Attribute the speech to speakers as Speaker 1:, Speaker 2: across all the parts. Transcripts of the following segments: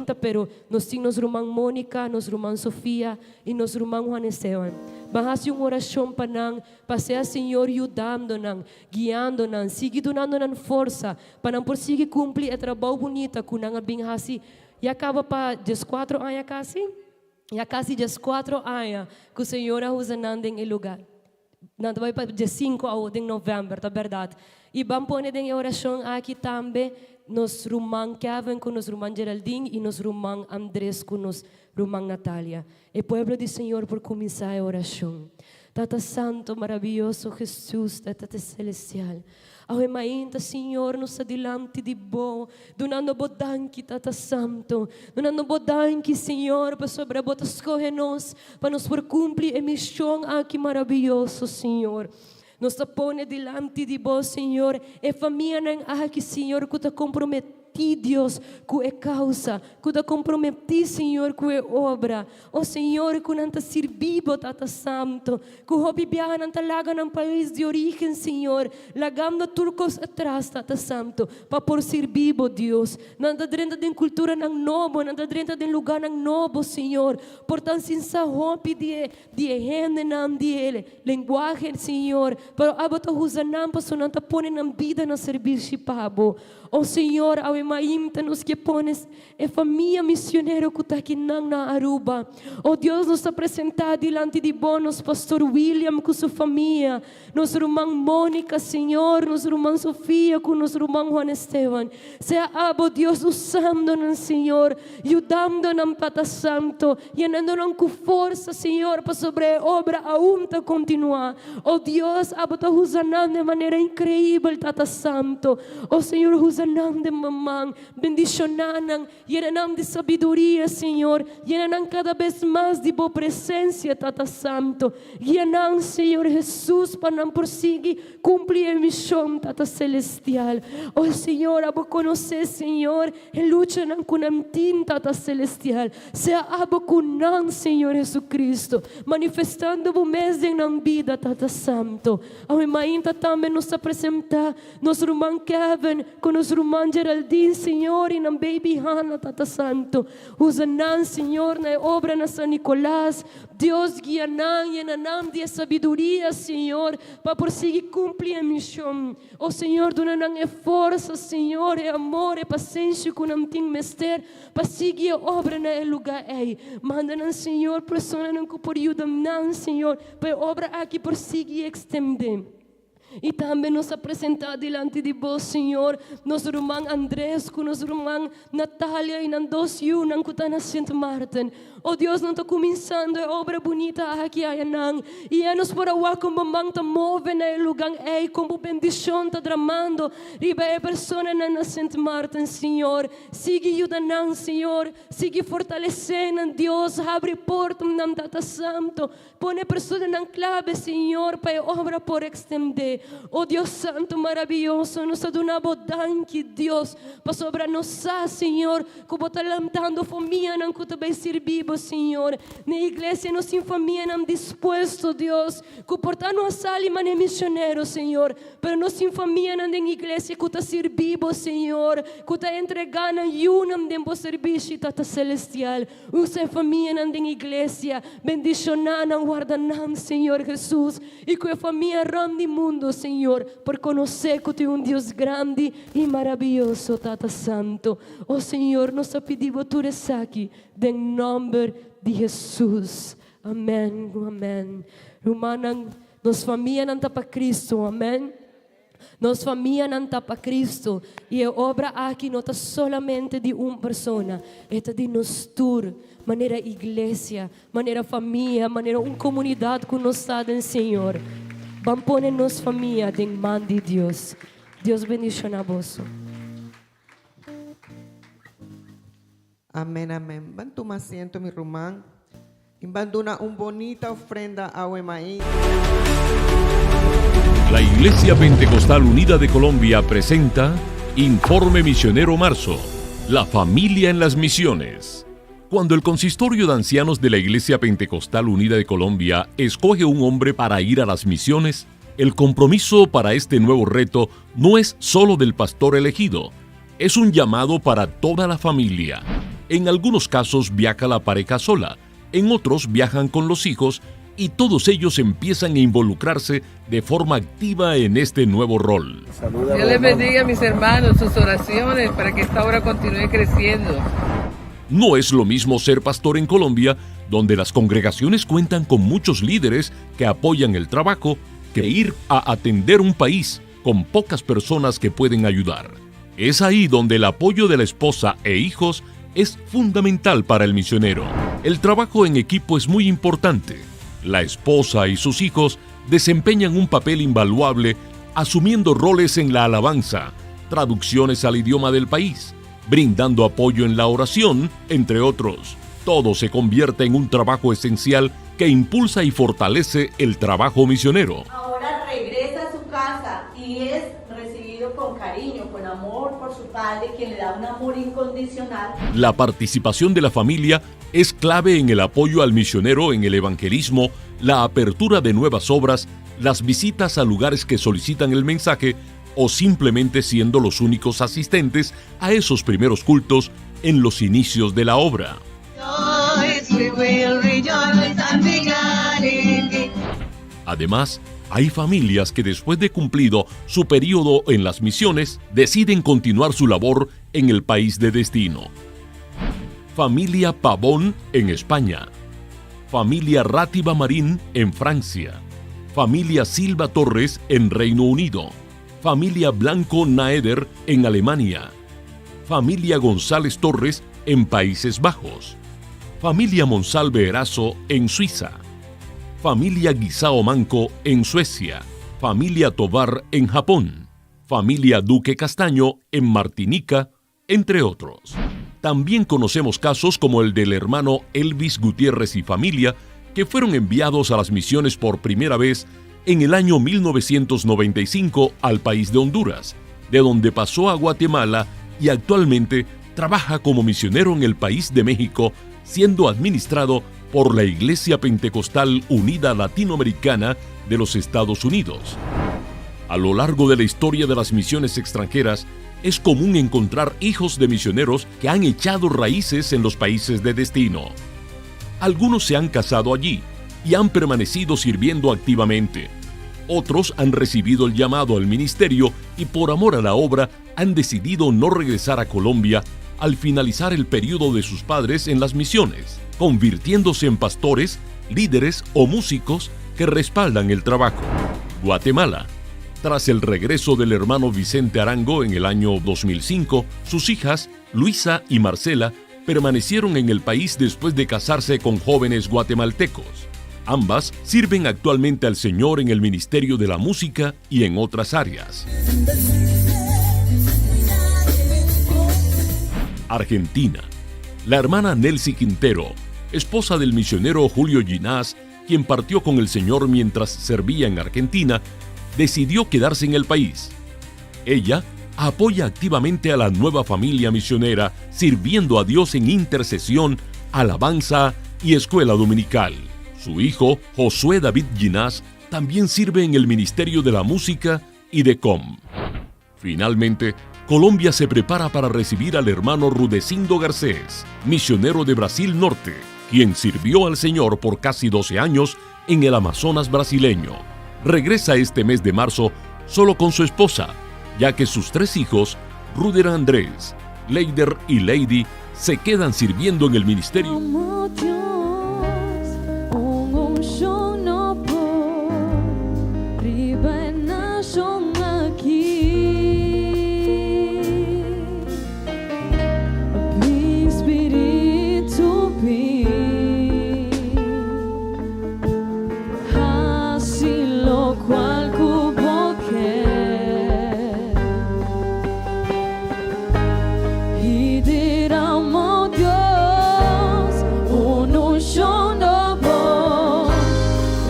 Speaker 1: mainta, pero nos tin nos ruman Monica, nos ruman Sofia y nos ruman Juan Esteban. Ban haci un oracion pa nan, pa sea Señor yudando nan, guiando nan, sigui dunando nan forsa, pa nan por sigui cumpli e trabou bunita cu nan a bin haci ya caba pa diescuatro aña casi. Ya casi diescuatro aña cu Señor a usa nan den e lugar. Nan ta bai pa diescinco awo den november, ta berdad. Y ban pone den e oracion aki tambe nos ruman Kevin cu nos ruman Geraldine y nos ruman Andres cu nos ruman Natalia. E pueblo di Señor por cuminsa e oracion. Tata Santo, maraviyoso Jesus, Tata Celestial. Awe mainta, Señor, nos ta dilanti di Bo, dunando Bo danki, Tata Santo. Dunando Bo danki, Señor, pasobra Bo ta scoge nos pa nos por cumpli e mision aki maraviyoso, Señor. Nos ta pone dilanti di Bo, Señor, e famianan aki, Señor, cu ta comprometi, Dios, cu e causa, cu ta comprometi, Señor, cu e obra. O Señor, cu nan ta sirbi Bo, Tata Santo, cu hopi biaha nan ta laga nan pais di origen, Señor, lagando tur cos atras, Tata Santo, pa por sirbi Bo, Dios. Nan ta drenta den culturanan nobo, nan ta drenta den lugarnan nobo, Señor, por tan sin sa hopi di e, di e hendenan, di e lenguahe, Señor, pero abo ta usa nan pasobra nan ta pone nan bida na servicio pa Bo. O Señor, awe mainta nos ke pone e famia misionero ku ta akinan na Aruba. O Dios, nos ta presentá dilanti di Bo nos Pastor William ku su famia, nos ruman Monica, Señor, nos ruman Sofia ku nos ruman Juan Esteban. Sea Abo, Dios, usando nan, Señor, yudando nan, Tata Santo, yenando nan ku forsa, Señor, pasobra e obra aun ta kontinuá. O Dios, Abo ta usa nan den manera inkreibel, Tata Santo. O Señor, usa nan den maman. Bendishoná nan, yena nan di sabiduria, Señor. Yena nan kada bes mas di Bo presensia, Tata Santo. Guia nan, Señor Hesus, pa nan por sigui kumpli e mishon, Tata Selestial. O Señor, Abo konosé, Señor, e luchanan ku nan tin, Tata Selestial. Sea Abo ku nan, Señor Jesucristo, manifestando Bo mes den nan bida, Tata Santo. Awe mainta tambe nos ta presentá nos ruman Kevin ku nos ruman Geraldine, Señor, i nan baby Hannah, Tata Santo. Usa nan, Señor, na e obra na San Nicolas. Dios, guia nan, yena nan di e sabiduria, Señor, pa por sigui kumpli e mishon. O Señor, duna nan e forsa, Señor, e amor, e pasenshi ku nan tin mester pa sigui e obra na e lugá ei. Manda nan, Señor, personanan ku por yuda nan, Señor, pa e obra aki por sigui ekstendé. I tambe nos a presentá dilanti di Bo, Señor, nos ruman Andres ku nos ruman Natalia i nan dos yunan ku ta na Sint Maarten. O Dios, nan ta kuminsando e obra bunita aki ayanan, i e nos por a wak kon Bo man ta move na e lugan ei, kon Bo bendishon ta dramando riba e personanan na Sint Maarten, Señor. Sigui yuda nan, Señor. Sigui fortalesé nan, Dios. Habri portanan, Tata Santo. Pone personanan clave, Señor, pa e obra por extendé. O Dios Santo maraviyoso, nos ta duna Bo danki, Dios, pasobra nos sa, Señor, cu Bo ta lantando famianan cu ta bay sirbi Bo, Señor. Na e iglesia nos tin famianan dispuesto, Dios, cu por ta no a sali manera misionero, Señor, pero nos tin famianan den iglesia cu ta sirbi Bo, Señor, cu ta entrega nan yunan den Bo servishi, Tata Celestial. Usa e famianan den iglesia, bendishoná nan, warda nan, Señor Jesus, i ku e famia rònt di mundu, Señor, por konosé ku tin un Dios grandi i marabiyoso, Tata Santo. O Señor, nos ta pidi Bo tur esaki den nòmber di Jesus. Amèn, amèn. Rumannan, nos famianan ta pa Cristo, amèn. Nos famianan ta pa Cristo y e obra aki no ta solamente di un persona, e ta di nos tur, manera iglesia, manera famia, manera un comunidad cu nos ta den Señor. Ban pone nos famia den man di Dios. Dios bendiciona boso.
Speaker 2: Amen amen ban tuma asiento mi ruman y ban duna un bonita ofrenda awe mainta.
Speaker 3: La Iglesia Pentecostal Unida de Colombia presenta Informe Misionero Marzo, la familia en las misiones. Cuando el Consistorio de Ancianos de la Iglesia Pentecostal Unida de Colombia escoge un hombre para ir a las misiones, el compromiso para este nuevo reto no es solo del pastor elegido, es un llamado para toda la familia. En algunos casos viaja la pareja sola, en otros viajan con los hijos y todos ellos empiezan a involucrarse de forma activa en este nuevo rol.
Speaker 4: Dios les bendiga a mis hermanos, sus oraciones para que esta obra continúe creciendo.
Speaker 3: No es lo mismo ser pastor en Colombia, donde las congregaciones cuentan con muchos líderes que apoyan el trabajo, que ir a atender un país con pocas personas que pueden ayudar. Es ahí donde el apoyo de la esposa e hijos es fundamental para el misionero. El trabajo en equipo es muy importante. La esposa y sus hijos desempeñan un papel invaluable asumiendo roles en la alabanza, traducciones al idioma del país, brindando apoyo en la oración, entre otros. Todo se convierte en un trabajo esencial que impulsa y fortalece el trabajo misionero.
Speaker 5: Ahora regresa a su casa y es recibido con cariño, con amor por su padre, quien le da un amor incondicional.
Speaker 3: La participación de la familia es clave en el apoyo al misionero en el evangelismo, la apertura de nuevas obras, las visitas a lugares que solicitan el mensaje o simplemente siendo los únicos asistentes a esos primeros cultos en los inicios de la obra. Además, hay familias que después de cumplido su periodo en las misiones, deciden continuar su labor en el país de destino. Familia Pavón en España. Familia Rátiva Marín en Francia. Familia Silva Torres en Reino Unido. Familia Blanco Naeder en Alemania. Familia González Torres en Países Bajos. Familia Monsalve Erazo en Suiza. Familia Guisao Manco en Suecia. Familia Tovar en Japón. Familia Duque Castaño en Martinica, entre otros. También conocemos casos como el del hermano Elvis Gutiérrez y familia, que fueron enviados a las misiones por primera vez en el año 1995 al país de Honduras, de donde pasó a Guatemala y actualmente trabaja como misionero en el país de México, siendo administrado por la Iglesia Pentecostal Unida Latinoamericana de los Estados Unidos. A lo largo de la historia de las misiones extranjeras, es común encontrar hijos de misioneros que han echado raíces en los países de destino. Algunos se han casado allí y han permanecido sirviendo activamente. Otros han recibido el llamado al ministerio y por amor a la obra han decidido no regresar a Colombia al finalizar el periodo de sus padres en las misiones, convirtiéndose en pastores, líderes o músicos que respaldan el trabajo. Guatemala. Tras el regreso del hermano Vicente Arango en el año 2005, sus hijas, Luisa y Marcela, permanecieron en el país después de casarse con jóvenes guatemaltecos. Ambas sirven actualmente al Señor en el Ministerio de la Música y en otras áreas. Argentina. La hermana Nelcy Quintero, esposa del misionero Julio Ginás, quien partió con el Señor mientras servía en Argentina, decidió quedarse en el país. Ella apoya activamente a la nueva familia misionera, sirviendo a Dios en intercesión, alabanza y escuela dominical. Su hijo, Josué David Ginás, también sirve en el Ministerio de la Música y de COM. Finalmente, Colombia se prepara para recibir al hermano Rudecindo Garcés, misionero de Brasil Norte, quien sirvió al Señor por casi 12 años en el Amazonas brasileño. Regresa este mes de marzo solo con su esposa, ya que sus tres hijos, Ruder Andrés, Leider y Lady, se quedan sirviendo en el ministerio.
Speaker 6: Como Dios, un unshon no por riba e nashon aki. Bin Spiritu bin. Hasi lokual ku bo ke. I drama Dios, un unshon nobo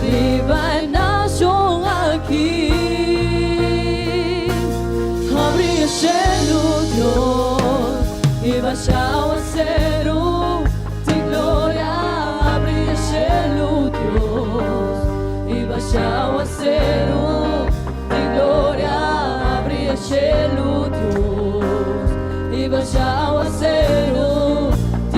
Speaker 6: riba e nashon aki. Habri e shelu Dios i basha awaseru di gloria. Habri e shelu Dios i basha awaseru di gloria. Habri e shelu Dios i basha awaseru di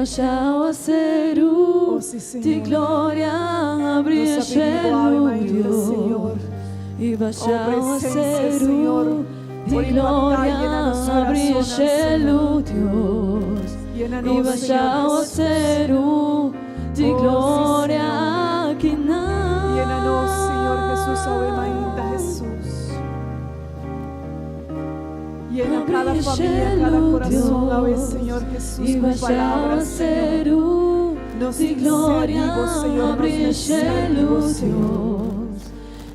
Speaker 6: basha awaseru
Speaker 7: Oh, sí, Señor.
Speaker 6: di gloria habri e
Speaker 7: Nos a bini bo
Speaker 6: shelu
Speaker 7: awe mainta,
Speaker 6: Dios
Speaker 7: Señor.
Speaker 6: I basha
Speaker 7: Oh, presencia,
Speaker 6: awaseru
Speaker 7: Señor,
Speaker 6: di
Speaker 7: por impactar,
Speaker 6: gloria
Speaker 7: llena nos
Speaker 6: habri e
Speaker 7: corazones,
Speaker 6: shelu Dios I
Speaker 7: Llénanos,
Speaker 6: basha
Speaker 7: Señor Jesús.
Speaker 6: awaseru di
Speaker 7: Oh, sí,
Speaker 6: gloria akinan.
Speaker 7: Llénanos, Señor Jesús, awe mainta, Jesús. Llena cada familia, cada corazón, awe, Señor Jesús,
Speaker 6: I
Speaker 7: con
Speaker 6: basha
Speaker 7: palabras, Señor.
Speaker 6: awaseru
Speaker 7: Nos
Speaker 6: di gloria
Speaker 7: vivos, Señor, nos
Speaker 6: habri e
Speaker 7: necesitan
Speaker 6: shelu
Speaker 7: vivos, Señor.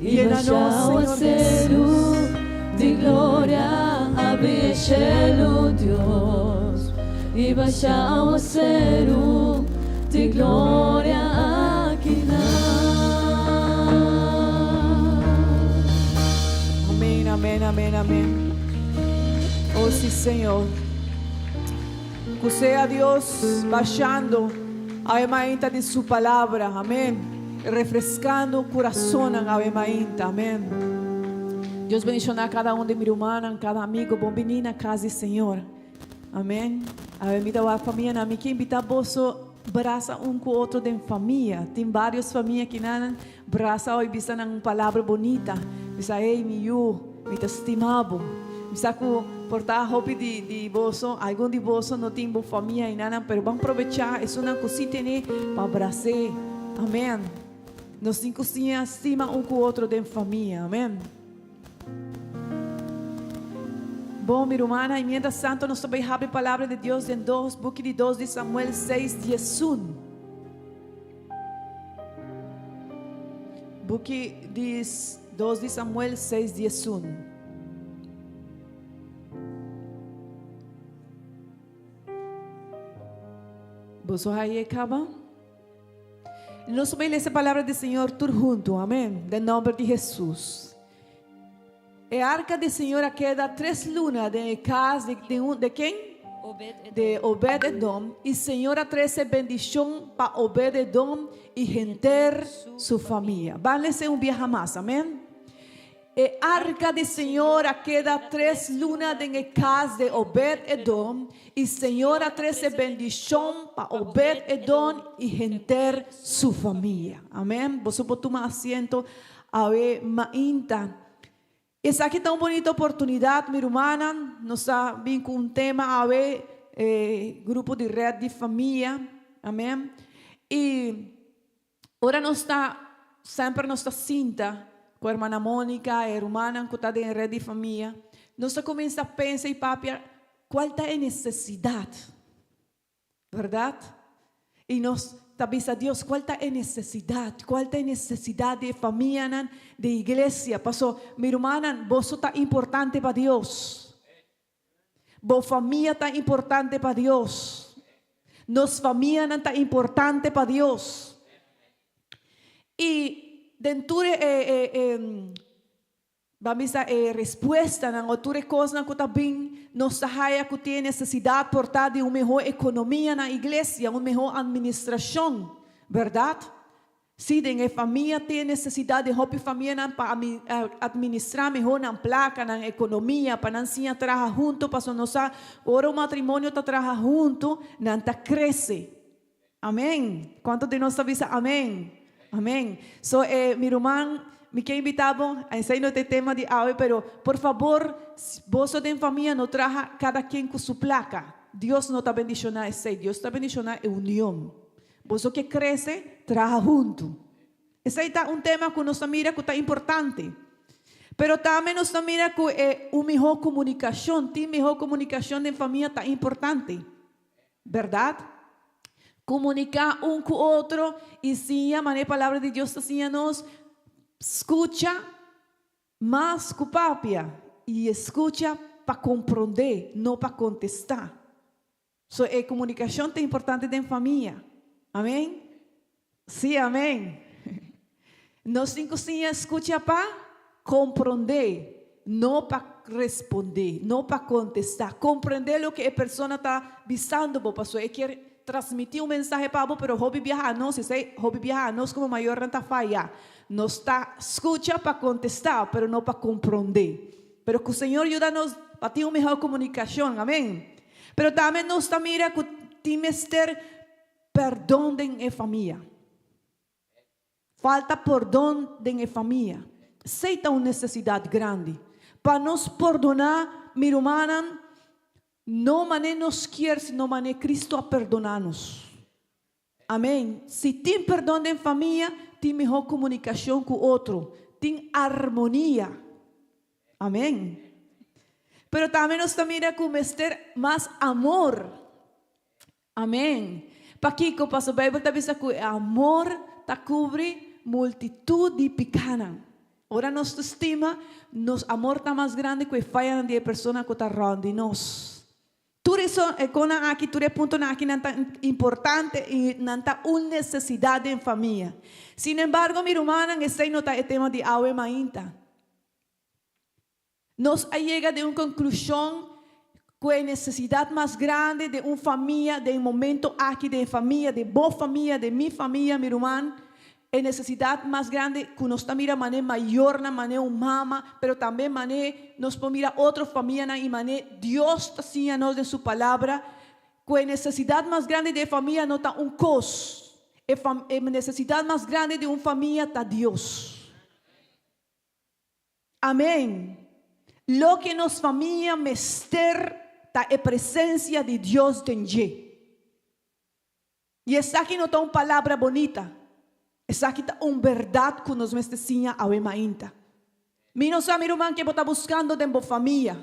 Speaker 6: Dios I
Speaker 7: Llénanos,
Speaker 6: basha
Speaker 7: Señor
Speaker 6: awaseru
Speaker 7: Jesús.
Speaker 6: di gloria habri e shelu Dios I basha awaseru di gloria akinan.
Speaker 7: Amén, amén, amén, amén. Oh sí, Señor. Que sea Dios bashando awe mainta di su palabra. Amén. Refrescando corazón awe mainta. Amén. Dios bendiciona cada un di mi rumannan, cada amigo. Bon bini na cas di Señor. Amén. Awe mi ta famia, mi kier invita boso brasa un cu otro den famia. Tin varios famia cu nan brasa y bisa un palabra bunita. Bisa, hey, mi yiu, mi ta stima bo. Bisa cu por ta hopi di boso, algun di boso no tin famia y nada, pero ban aprovecha, e un cosita pa brasa. Amén. Nos tin cu stima un cu otro den famia. Amén. Bon, mi rumannan, y mientras tanto nos ta bay habri palabra di Dios den 2, buki di 2 di Samuel 6, 11. Buki di 2 di Samuel 6, 11. Boso a hay'e caba? Nos ta bay lesa e palabra di Señor tur hunto. Amén. Den nomber di Jesus. E arca di Señor a keda 3 luna den cas di ken?
Speaker 1: Obed-Edom.
Speaker 7: De Obed-Edom. Y Señor a trece bendicion pa Obed-Edom y henter su famia. Ban lesa un biaha mas. Amén. E arca di Señor a keda 3 luna den cas di Obed-Edom. Y Señor a trece bendicion pa Obed-Edom y henter su famia. Amén. Boso por tuma asiento. Awe mainta. Esaki ta un bunita oportunidad, mi rumannan. Nos ta bin cu un tema awe, grupo di red di famia. Amén. Y ora nos ta, semper nos ta sinta cu hermana Mónica, e rumannan cu ta den red di famia. Nos ta cuminsa pensa y papia, cual ta e necesidad? Berdad? Y nos ta bisa Dios, cual ta e necesidad? Cual ta e necesidad di famia, di iglesia? Paso, mi rumannan, boso ta importante pa Dios. Bo famia ta importante pa Dios. Nos famia ta importante pa Dios. Y dentro ban bisa respuesta nan otro cos nan cu ta bin nos ta haya cu tin necesidad por ta di un mihor economia na iglesia, un mihor administracion, berdad? Si, den famia tin necesidad di hopi famia nan pa administra mihor nan placa, nan economia, pa nan siña traha hunto, pa nos ora un matrimonio ta traha hunto, nan ta crece. Amén. Cuanto di nos ta bisa amén? Amén. So, mi ruman, mi kier invita bo, esey no ta tema di awe, pero por fabor, boso den famia no traha cada quien cu su placa. Dios no ta bendiciona esey, Dios ta bendiciona e union. Boso kier crece, traha hunto. Esey ta un tema cu nos mira cu ta importante. Pero tambe nos mira cu un mihor comunicacion, tin mihor comunicacion den famia ta importante. Berdad? Comunica un cu otro y siña, manera e palabra di Dios siña nos, scucha mas cu papia y scucha pa comprende, no pa contesta. So, e comunicacion ta importante den famia. Amén? Si, amén. Nos tin cu siña scucha pa comprende, no pa responde, no pa contesta. Comprende loke e persona ta bisando, bo paso e kier transmiti un mensahe pa bo, pero hopi biaha nos, esey hopi biaha nos como mayor ta faya. Nos ta scucha pa contesta, pero no pa comprende. Pero cu Señor yuda nos pa tin un mihor comunicacion, amén. Pero tambe nos ta mira cu tin mester. Perdon den e famia. Falta pordon den e famia. Esei ta un nesesidat grandi. Pa nos pordoná, mi rumannan, no manera nos kier, sino manera Cristo a perdoná nos. Amèn. Si tin perdon den famia, tin mihó komunikashon ku otro, tin armonia. Amèn. Pero tambe nos ta mira ku mester mas amor. Amèn. Pakiko? Pasobra Beibel ta bisa ku e amor ta kubri multitut di pikánan. Ora nos ta stima, nos amor ta mas grandi ku e fayanan di e persona ku ta rònt di nos. Tur e e konan aki, tur e puntonan aki nan ta importante i nan ta un nesesidat den famia. Sinembargo, mi rumannan, esei no ta e tema di awe mainta. Nos a yega den un konklushon ku e nesesidat mas grandi den un famia den e momento aki, den e famia, den bo famia, den mi famia, mi ruman, e nesesidat mas grandi ku nos ta mira manera mayornan, manera un mama, pero tambe manera nos por mira otro famianan i manera Dios ta siña nos den su Palabra, ku e nesesidat mas grandi den e famia no ta un kos, e e nesesidat mas grandi di un famia ta Dios. Amén. Loke nos famia mester ta e presencia di Dios den dje. Y esaki no ta un palabra bonita, esaki ta un berdad cu nos mester siña awe mainta. Mi no sa mi ruman ke bo ta buscando den bo famia.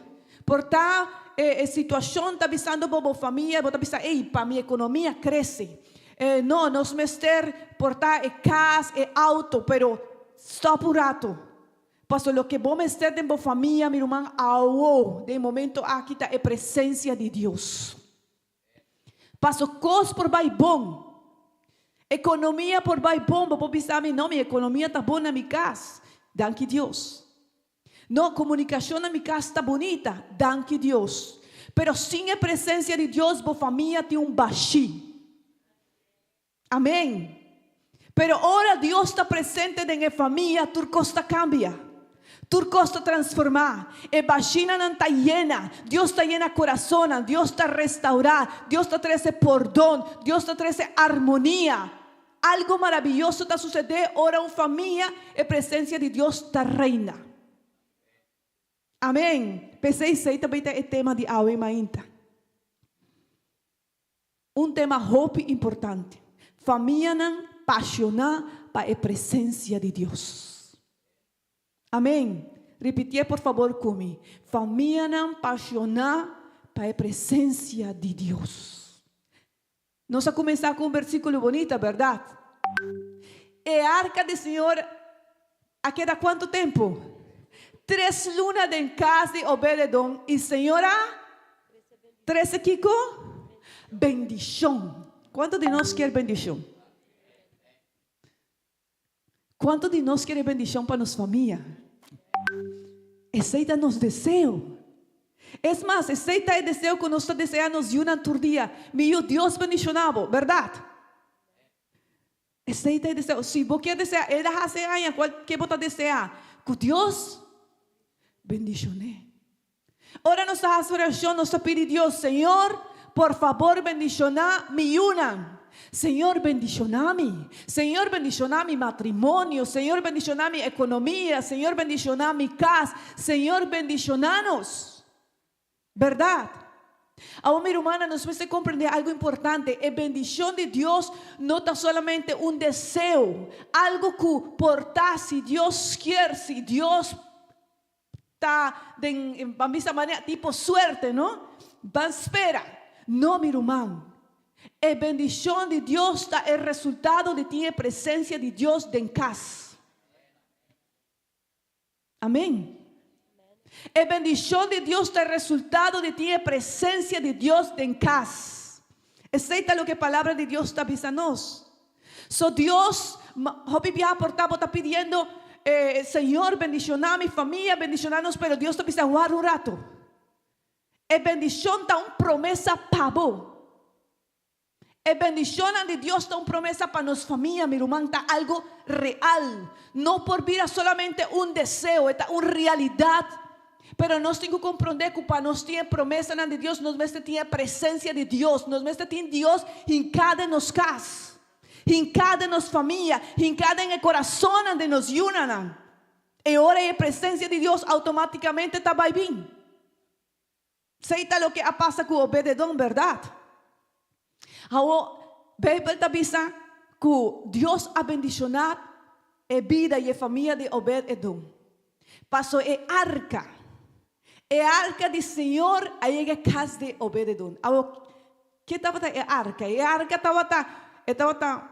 Speaker 7: Por ta e situacion ta bisando bo bo famia, bo ta bisa ey pa mi economia crece. No, nos mester por ta e cas, e auto, pero stop un rato. Paso loke bo mester den bo famia, mi ruman, awo, den e momento aki ta e presencia di Dios. Paso cos por bay bon. Economia por bay bon. Bo por bisa mi, no, mi economia ta bon na mi cas. Danki Dios. No, comunicacion na mi cas ta bunita. Danki Dios. Pero sin e presencia di Dios bo famia tin un bashi. Amén. Pero ora Dios ta presente den e famia, tur cos ta cambia. Tur cos ta transforma. E bashinanan ta yena. Dios ta yena corazonnan. Dios ta restaura. Dios ta trece pordon. Dios ta trece armonia. Algo maraviyoso ta sucede ora un famia e presencia di Dios ta reina. Amén. P'esey esey ta bay ta e tema di awe mainta. Un tema hopi importante, Famianan pasioná pa e presensia di Dios. Amén. Ripitié por fabor ku mi, Famianan pasioná pa e presensia di Dios. Nos a kuminsá ku un bersíkulo bonita, bèrdat? E arka di Señor a keda kuantu tempu? Tres luna den kas di Obed-Edom i Señor a Trese kiko? Bendishon. Kuantu di nos kier bendishon? Kuantu di nos kier e bendishon pa nos famia? Esei ta nos deseo. Es mas, esei ta e deseo ku nos ta deseá nos yunan tur dia, Mi yu, Dios bendishoná bo, bèrdat? Esei ta e deseo. Si bo kier deseá, el a hasi e aña, kual ke bo ta deseá? Ku Dios bendishon'é. Ora nos ta hasi orashon, nos ta pidi Dios, Señor, por fabor bendishoná mi yunan. Señor, bendishoná mi. Señor, bendishoná mi matrimonio. Señor, bendishoná mi ekonomia. Señor, bendishoná mi kas. Señor, bendishoná nos. Bèrdat? Awor mi rumannan, nos mester komprendé algu importante, e bendishon di Dios no ta solamente un deseo, algu ku por ta si Dios kier, si Dios ta den, ban bisa manera, tipo suerte, no? Ban spera. No, mi ruman. E bendishon di Dios ta e resultado di tin e presensia di Dios den kas. Amén. E bendishon di Dios ta e resultado di tin e presensia di Dios den kas. Esei ta loke e Palabra di Dios ta bisa nos. So Dios, hopi biaha por ta bo ta pidiendo, Señor bendishoná mi famia, bendishoná nos, pero Dios ta bisa wara un rato. E bendishon ta un promesa pa bo. E bendishonnan di Dios ta un promesa pa nos famia, mi ruman, ta algo real. No por bira solamente un deseo, e ta un realidat. Pero nos tin ku komprondé ku pa nos tin e promesanan di Dios, nos mester tin e presensia di Dios. Nos mester tin Dios hinká den nos kas, hinká den nos famia, hinká den e korasonnan di nos yunanan. E ora ei e presensia di Dios outomátikamente ta bai bin. Esei ta loke a pasa ku Obed-Edom, bèrdat? Awor, Beibel ta bisa ku Dios a bendishoná e bida i e famia di Obed-Edom. Paso e arka, e arka di Señor a yega kas di Obed-Edom. Awor, ke tabata e arka? E arka tabata, e tabata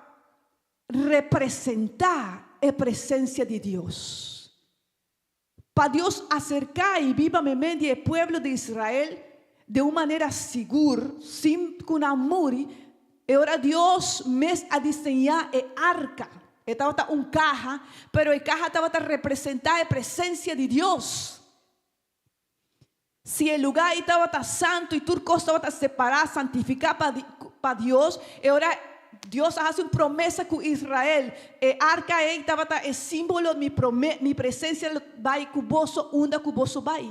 Speaker 7: representá e presensia di Dios. Pa Dios aserká i biba meimei di e pueblo di Israel den un manera sigur, sin ku nan muri, e ora Dios mes a diseñá e arka. E tabata un kaha, pero e kaha tabata representá e presensia di Dios. Si e lugá ei tabata santu i tur kos tabata separá, santifiká pa pa Dios, e ora Dios a hasi un promesa ku Israel. E arka ei tabata e símbolo, Mi prome, mi presensia lo bai ku boso unda ku boso bai.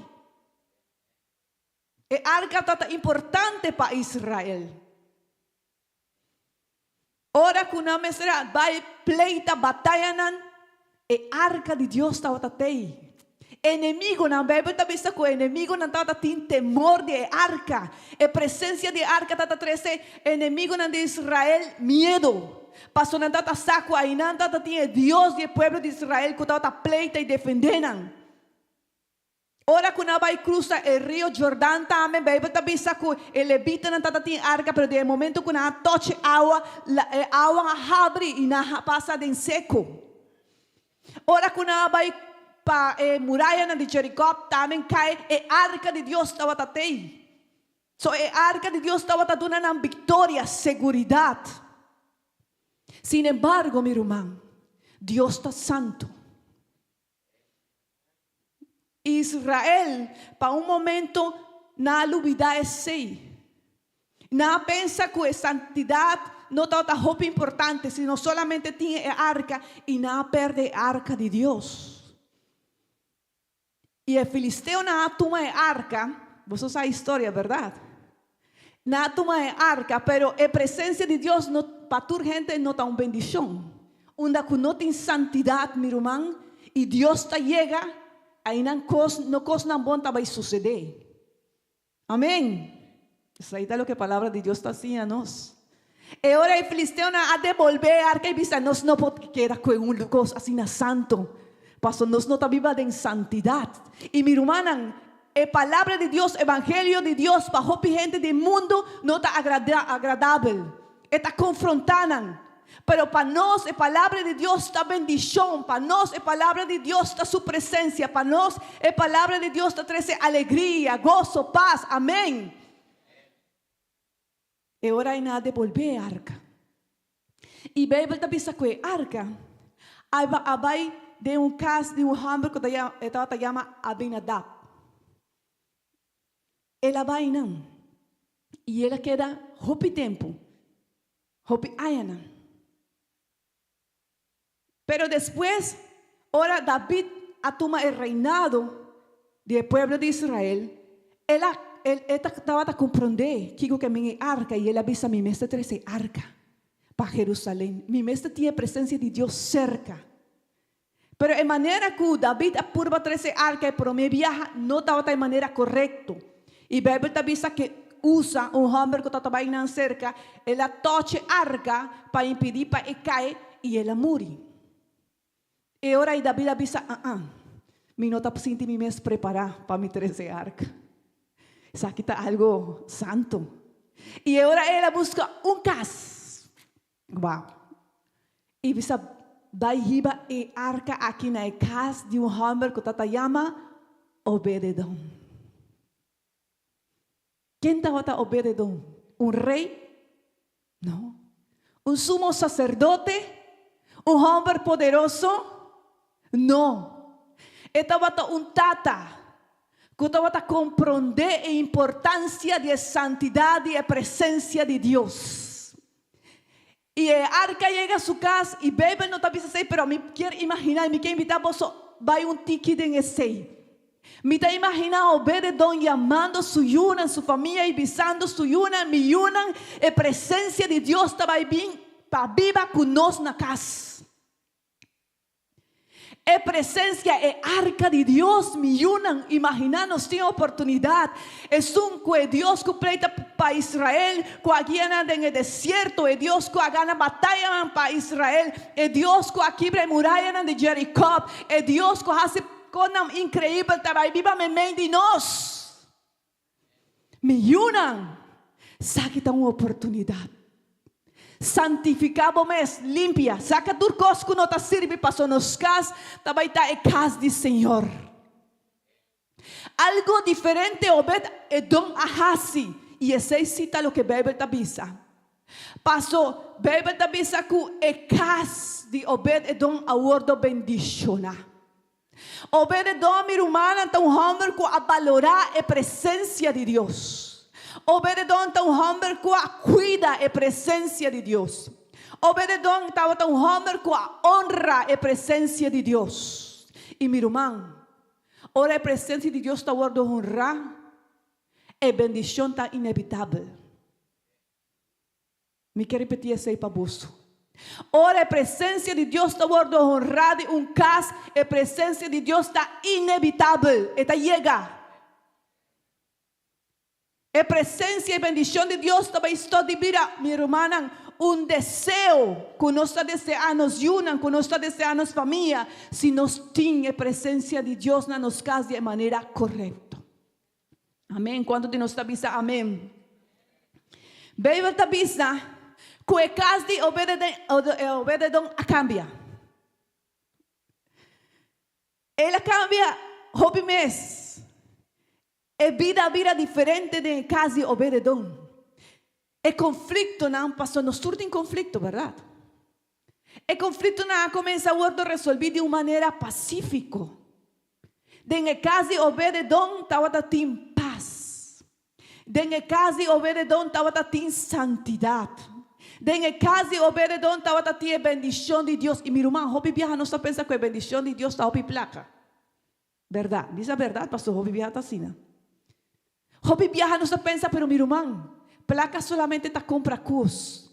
Speaker 7: E arka tabata importante pa Israel. Ora ku nan mester a bai pleita batayanan, e arka di Dios tabata tei. Enemigunan, Beibel ta bisa ku enemigunan tabata tin temor di e arka. E presensia di e arka tabata trese enemigunan di Israel miedu, pasobra nan tabata sa ku ainan tabata tin e Dios di e pueblo di Israel ku tabata pleita i defendé nan. Ora ku nan bai krusa e rio Jordan tambe, Beibel ta bisa ku e levitanan tabata tin arka, pero den e momento ku nan a tochi awa, e awa a habri i nan a pasa den seku. Ora ku nan a bai pa e murayanan di Jerikó, tambe kai e arka di Dios tabata tei. So e arka di Dios tabata duna nan viktoria, seguridat. Sinembargo, mi ruman, Dios ta santu. Israel pa un momento nan a lubida esei. Nan a pensa ku e santidat no tabata hopi importante, sino solamente tin e arka, i nan a pèrdè e arka di Dios. I e filisteonan a tuma e arka, boso sa e historia, bèrdat? Nan a tuma e arka, pero e presensia di Dios no pa tur hende no ta un bendishon. Unda ku no tin santidat, mi ruman, i Dios ta yega, einan kos no kosnan bon ta bai susedé. Amen! Esei ta loke Palabra di Dios ta siña nos. E ora e filisteonan a debolbé e arka i bisa, Nos no por keda ku un kos asina santu, pasobra nos no ta biba den santidat. I mi rumannan, E Palabra di Dios, Evangelio di Dios, pa hopi hende den mundu no ta agradabel. E ta konfrontá nan. Pero pa nos e Palabra di Dios ta bendishon, pa nos e Palabra di Dios ta Su presensia, pa nos e Palabra di Dios ta trese alegria, goso, pas. Amen. E ora ei nan a debolbé e arka. I Beibel ta bisa ku e arka a bai den un kas di un hòmber ku ta e tabata yama Abinadab. El a bai nan i el a keda hopi tempu, hopi añanan. Pero despues, ora David a tuma e reinado di e pueblo di Israel, el a el e tabata komprondé kiko ke men e arka i el a bisa, Mi mester trese e arka pa Jerusalén. Mi mester tin e presensia di Dios serka. Pero e manera ku David a purba trese e arka e promé biaha no tabata e manera korekto. I Beibel ta bisa ke Usa, un hòmber ku tabata bai nan serka, el a tòch e arka pa impidí pa e kai i el a muri. E ora ei David a bisa, Aa, mi no ta sinti mi mes prepará pa mi trese e arka. Esaki ta algu santu. I e ora ei el a buska un kas. Wow! I bisa bai hiba e arka aki na e kas di un hòmber ku tabata yama Obed-edom. Ken tabata Obed-edom? Un rei? No. Un sumo saserdote? Un hòmber poderoso? No. E tabata un tata ku tabata komprondé e importansia di e santidat di e presensia di Dios. I e arka yega su kas, i Beibel no ta bisa esei, pero mi kier imaginá i mi ke invitá boso bai un tiki den esei. Mi ta imaginá Obed-Edom yamando su yunan, su famia i bisando su yunan, Mi yunan, e presensia di Dios ta bai bin pa biba ku nos na kas. E presensia, e arka di Dios, mi yunan, imaginá nos tin oportunidat. Esun ku e Dios ku pleita pa Israel, ku a guia nan den e desierto, e Dios ku a gana batayanan pa Israel, e Dios ku a kibra e murayanan di Jerikó, e Dios ku a hasi Konan inkreibel ta bai biba meimei di nos. Mi yunan, saki ta un oportunidat. Santifiká bo mes, limpia, saka tur kos ku no ta sirbi paso nos kas ta bai ta e kas di Señor. Algu diferente Obed Edom a hasi, i esei sí ta loke Beibel ta bisa. Paso, Beibel ta bisa ku e kas di Obed-Edom a wordo bendishoná. Obed-Edom, mi rumannan, ta un hòmber ku a balorá e presensia di Dios. Obed-Edom ta un hòmber ku a kuida e presensia di Dios. Obed-Edom tabata un hòmber ku a onra e presensia di Dios. I mi ruman, ora e presensia di Dios ta wordo honrá, e bendishon ta inevitabel. Mi ke ripití esei pa boso. Ora e presensia di Dios ta wòrdu honrá den un kas, e presensia di Dios ta inevitabel, e ta yega. E presensia i bendishon di Dios ta bai stòt di bira, mi rumannan, un deseo ku nos ta deseá nos yunan, ku nos ta deseá nos famia, si nos tin e presensia di Dios na nos kas di e manera korekto. Amén. Cuanto di nos ta bisa amén? Bijbel ta bisa cu e cas di Obededon a cambia. El a cambia hopi mes. E bida a bira diferente den e cas di Obededon. E conflictonan, pasobra nos tur tin conflicto, berdad? E conflictonan a cuminsa wordo resolvi di un manera pacifico. Den e cas di Obed-Edom tabata tin pas. Den e cas di Obed-Edom tabata tin santidad. Den e cas di Obed-Edom tabata tin e bendicion di Dios. Y mi ruman, hopi biaha nos ta pensa cu e bendicion di Dios ta hopi placa. Berdad? Bisa berdad, pasobra hopi biaha ta asina. Hopi biaha nos ta pensa, pero mi ruman, placa solamente ta compra cos,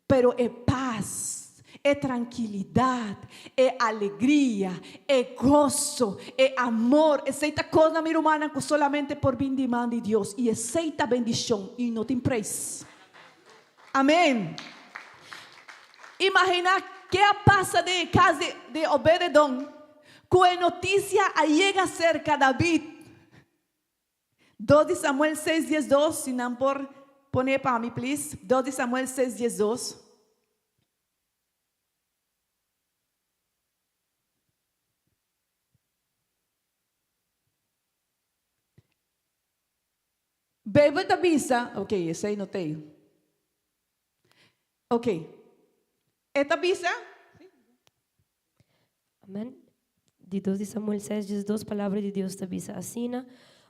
Speaker 7: pero e pas, e trankilidad, e alegria, e goso, e amor, esey ta cosnan, mi rumannan, cu solamente por bin di man di Dios, y esey ta bendicion y no tin prijs. Amen. Imagina ke a pasa den e cas di Obed-edom cu e noticia a yega cerca David. Dos di Samuel seis diesdos, si nan por pone pa mi please, Dos di Samuel seis diesdos. Bijbel ta bisa, ok, esei no t'ei. Ok, e ta bisa.
Speaker 1: Amen. Di dos di Samuel 6, 12, Palabra di Dios ta bisa asina,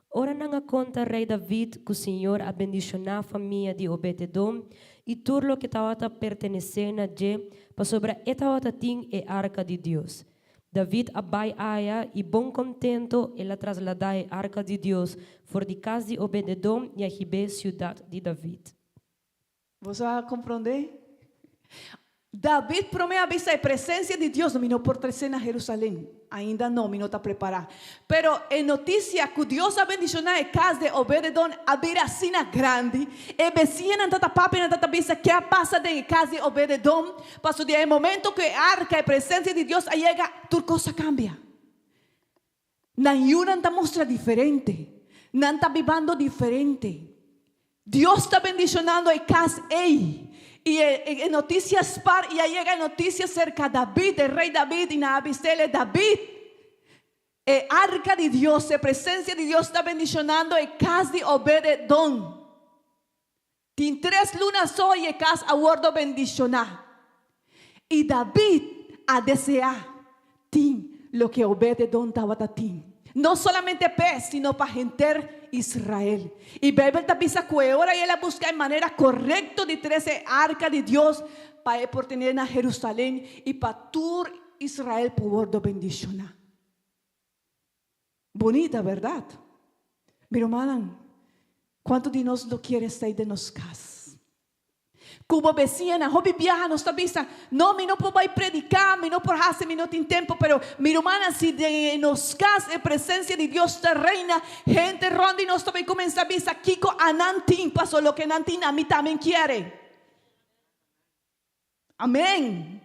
Speaker 1: Ora nan a konta Rei David ku Señor a bendishoná famia di Obed-Edom i tur loke tabata pertenesé na dje, pasobra e tabata tin e arka di Dios. David a bai aya i bon kontento el a trasladá e arka di Dios for di kas di Obed-Edom i a hib'é siudat di David.
Speaker 7: Boso a komprondé? David promé a bisa e presensia di Dios, Mi no por tresé na Jerusalén. Ainda no, mi no ta prepará. Pero e notisia ku Dios a bendishoná e kas di Obed-Edom a bira asina grandi, e besiñanan ta ta papia, nan ta ta bisa, Ke a pasa den e kas di Obed-Edom? Pasobra di e momento ku e arka, e presensia di Dios, a yega, tur kos a kambia. Nan yunan ta mustra diferente. Nan ta bibando diferente. Dios ta bendishonando e kas ei. I e notisia spar i a yega e notisia serka David, e rei David, i nan a bis'el, David, e arka di Dios, e presensia di Dios ta bendishonando e kas di Obed-edom. Tin tres luna so i e kas a wordo bendishoná. I David a deseá tin loke Obed-edom tabata tin, no solamente p'e, sino pa henter Israel. I Beibel ta bisa ku e ora el a buska e manera korekto di trese e arka di Dios pa e por ten'é na Herusalen i pa tur Israel por wordo bendishoná. Bunita, bèrdat? Mi rumannan, kuantu di nos lo kier esei den nos kas? Ku bo besiñanan, hopi biaha nos ta bisa, No, mi no por bai prediká, mi no por hasi, mi no tin tempu. Pero, mi rumannan, si den nos kas e presensia di Dios ta reina, hende rònt di nos ta bai kuminsá bisa, Kiko anan tin? Pasobra loke nan tin, ami tambe kier. Amén!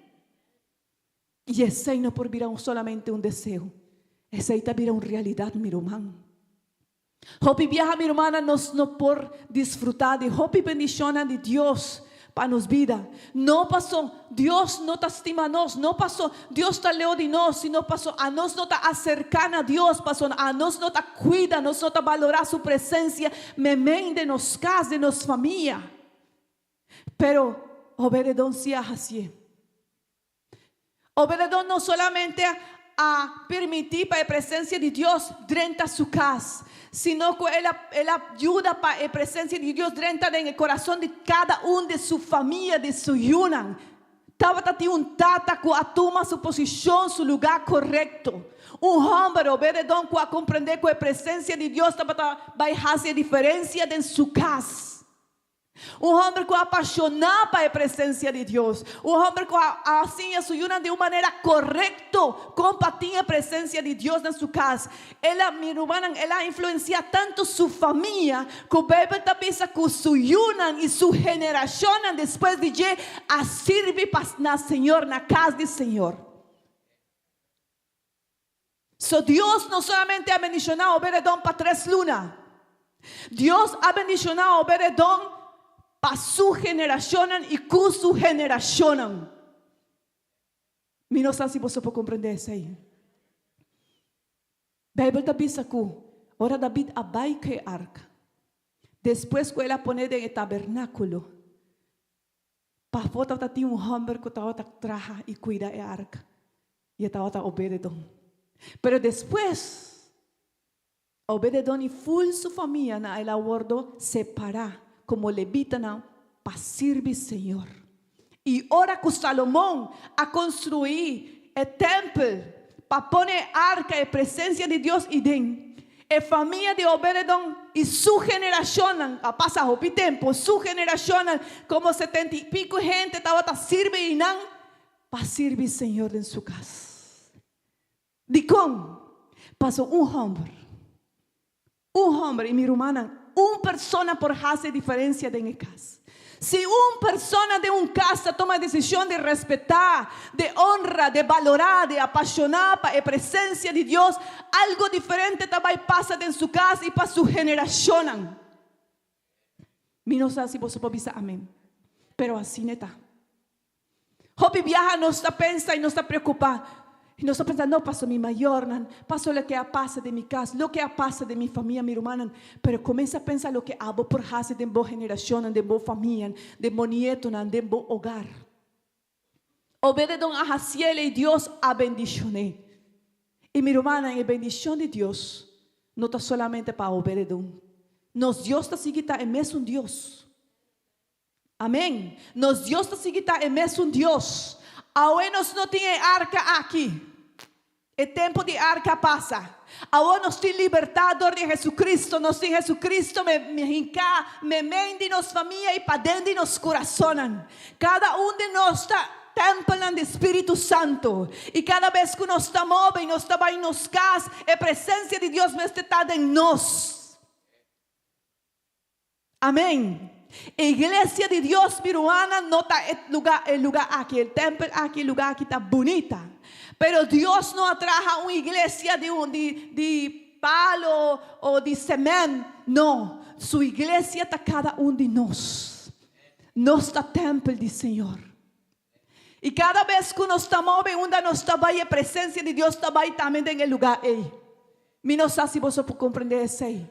Speaker 7: I esei no por bira solamente un deseo, esei ta bira un realidat, mi ruman. Hopi biaha, mi rumannan, nos no por disfrutá di hopi bendishonnan di Dios pa nos bida. No paso Dios no ta stima nos, no paso Dios ta leu di nos, sino paso anos no ta aserká na Dios, paso anos no ta kuida, nos no ta balorá su presensia meimei den nos kas, den nos famia. Pero Obededon sí a hasié. Obededon no solamente a permití pa e presensia di Dios drenta su kas, sino ku el a el a yuda pa e presensia di Dios drenta den e kurason di kada un di su famia, di su yunan. Tabata tin un tata ku a tuma su posishon, su lugá korekto. Un hòmber, Obededon, ku a komprendé ku e presensia di Dios tabata bai hasi e diferensia den su kas. Un hòmber ku a apashoná pa e presensia di Dios. Un hòmber ku a siña su yunan di un manera korekto kon pa tin e presensia di Dios na su kas. El a, mi rumannan, el a influensiá tantu su famia ku Beibel ta bisa ku su yunan i su generashonnan despues di dje a sirbi pa na Señor, na kas di Señor. So Dios no solamente a bendishoná Obededon pa tres luna. Dios a bendishoná Obededon pa su generashonnan i ku su generashonnan. Mi no sa si boso por komprendé esei. Beibel ta bisa ku ora David a bai ku e arka, despues ku el a pon'é den e tabernákulo, Pafó tabata tin un hòmber ku tabata traha i kuida e arka, i e tabata Obededon. Pero despues, Obededon i ful su famianan el a wòrdu separá komo levitanan pa sirbi Señor. I ora ku Salomon a konstruí e tèmpel pa pone e arka, e presensia di Dios, iden, E famia di Obededon i su generashonnan, a pasa hopi tempu, su generashonnan, komo setenta i piku hende tabata sirbi i nan pa sirbi Señor den su kas. Dikon? Pasobra un hòmber, un hòmber, i mi rumannan, un persona por hasi e diferensia den e kas. Si un persona den un kas ta tuma e desishon di respetá, di onra, di balorá, di apashoná pa e presensia di Dios, algu diferente ta bai pasa den su kas i pa su generashonnan. Mi no sa si boso por bisa amen, pero asina e ta. Hopi biaha nos ta pensa i nos ta preokupá. I nos ta pensa, no, paso mi mayornan, paso loke a pasa den mi kas, loke a pasa den mi famia, mi rumannan. Pero kuminsá pensa loke abo por hasi den bo generashonnan, den bo famianan, den bo nietonan, den bo hogar. Obededon a hasiel i Dios a bendishon'é. I mi rumannan, e bendishon di Dios no ta solamente pa Obededon. Nos Dios ta sigui ta e mesun Dios. Amen. Nos Dios ta sigui ta e mesun Dios. Awe nos no tin e arka aki. E tempu di arka a pasa. Awor nos tin libertad dor di Jesucristo. Nos tin Jesucristo me hinká meimei di nos famia i paden di nos kurasonnan. Kada un di nos ta tèmpelnan di Spiritu Santu. I kada bes ku nos ta move i nos ta bai nos kas, e presensia di Dios mester ta den nos. Amen. E iglesia di Dios mi rumannan no ta e luga e luga aki, e tempel aki, e luga aki ta bunita. Pero Dios no a traha un iglesia di un di di palo o di cement. No, su iglesia ta kada un di nos. Nos ta tempel di Señor. I kada bes ku nos ta move unda nos ta bai e presensia di Dios ta bai tambe den e lugá ei. Mi no sa si boso por komprendé esei.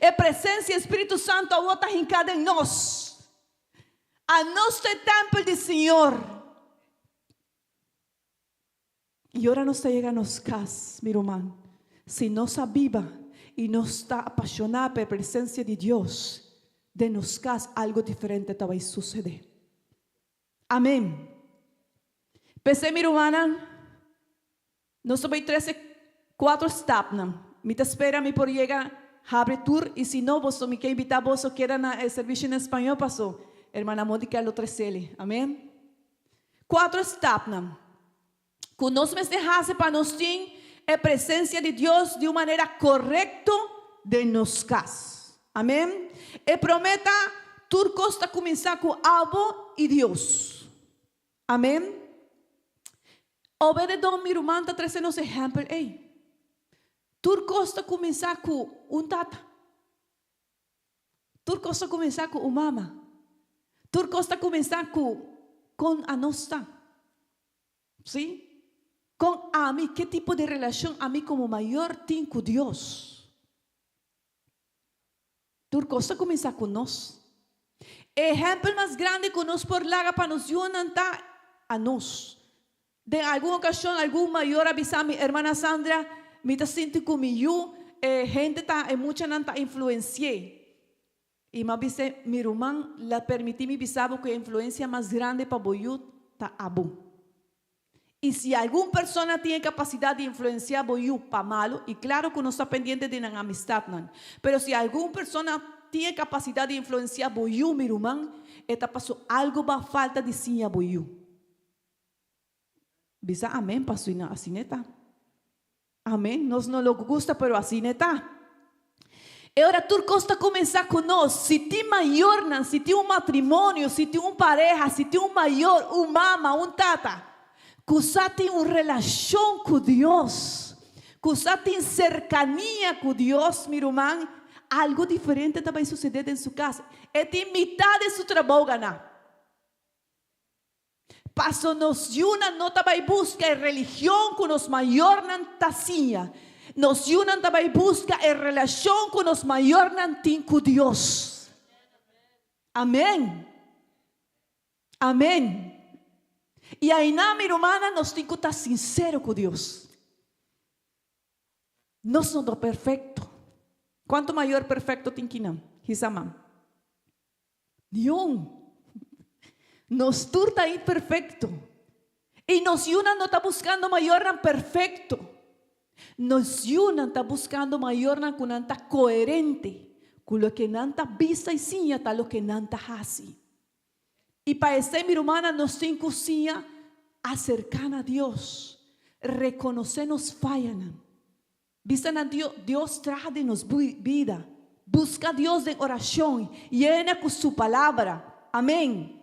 Speaker 7: E presensia e Spiritu Santu awor ta hinká den nos. Anos ta e tèmpel di Señor. I ora nos ta yega nos kas, mi ruman, si nos a biba i nos ta apashoná pa e presensia di Dios den nos kas, algu diferente ta bai susedé. Amen. P'esei mi rumannan, nos ta bai trese kuatro stapnan. Mi ta spera mi por yega habri tur i si no boso mi ke invitá boso keda na e servisio na spañó paso hermana Mónica lo tresele. Amén. Kuatro stapnan ku nos mester hasi pa nos tin e presensia di Dios di un manera korekto den nos kas. Amén. E promé ta, tur kos ta kuminsá ku abo i Dios. Amén. Obededó mi ruman ta trese nos ehèmpel ei. Tur kos ta kuminsá ku un tata. Tur kos ta kuminsá ku un mama. Tur kos ta kuminsá ku kon anos ta. Sí? Kon ami, ke tipo di relashon ami komo mayor tin ku Dios? Tur kos ta kuminsá ku nos. E ehèmpel mas grandi ku nos por laga pa nos yunan ta anos. Den algun okashon algun mayor a bisa mi, Hermana Sandra, mi ta sinti ku mi yu, e hende ta, e muchanan ta influensi'é. I mi a bis'é, Mi ruman, la permití mi bisa bo ku e influensia mas grandi pa bo yu ta abo. I si algun persona tin e kapasidat di influensiá bo yu pa malu, i klaru ku nos ta pendiente di nan amistatnan, pero si algun persona tin e kapasidat di influensiá bo yu, mi ruman, e ta paso algu bo a falta di siña bo yu. Bisa amen paso i asina e ta. Amen, nos no lo gusta pero asina e ta. E ora tur kos ta kuminsá ku nos. Si tin mayornan, si tin un matrimonio, si tin un pareha, si tin un mayor, un mama, un tata, ku sa tin un relashon ku Dios, ku sa tin serkania ku Dios, mi ruman, algu diferente ta bai susedé den su kas. E tin mitá di su trabou ganá. Paso nos yunan no ta bai buska e religion ku nos mayornan ta siña. Nos yunan ta bai buska e relashon ku nos mayornan tin ku Dios. Amen. Amen. I ainan, mi rumannan, nos tin ku ta sinsero ku Dios. Nos no ta perfekto. Kuantu mayor perfekto tin kinan? Hisa man. Niun. Nos tur ta imperfecto. I nos yunan no ta buscando mayornan perfecto. Nos yunan ta buscando mayornan cu nan ta coherente cu loke nan ta bisa i siña ta loke nan ta haci. I pa esei, mi rumannan, nos tin cu siña acerca na Dios, reconoce nos fayanan. Bisa na Dios, Dios traha den nos bida. Buska Dios den orashon, yena ku Su Palabra. Amen.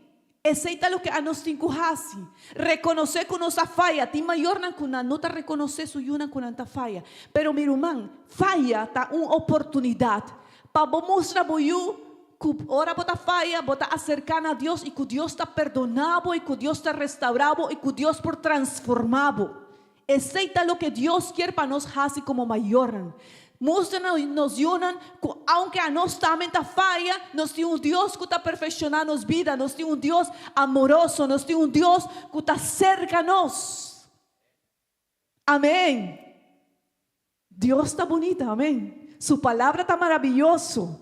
Speaker 7: Esei ta loke anos tin ku hasi. Rekonosé ku nos a faya. Tin mayornan ku nan no ta rekonosé su yunan ku nan ta faya. Pero mi ruman, faya ta un oportunidat pa bo mustra bo yu ku ora bo ta faya, bo ta aserká na Dios i ku Dios ta perdoná bo i ku Dios ta restaurá bo i ku Dios por transformá bo. Esei ta loke Dios kier pa nos hasi komo mayornan. Mustra na nos yunan ku aunke anos tambe ta faya, nos tin un Dios ku ta perfekshoná nos bida, nos tin un Dios amoroso, nos tin un Dios ku ta serka nos. Amén. Dios ta bunita, amén. Su palabra ta maraviyoso.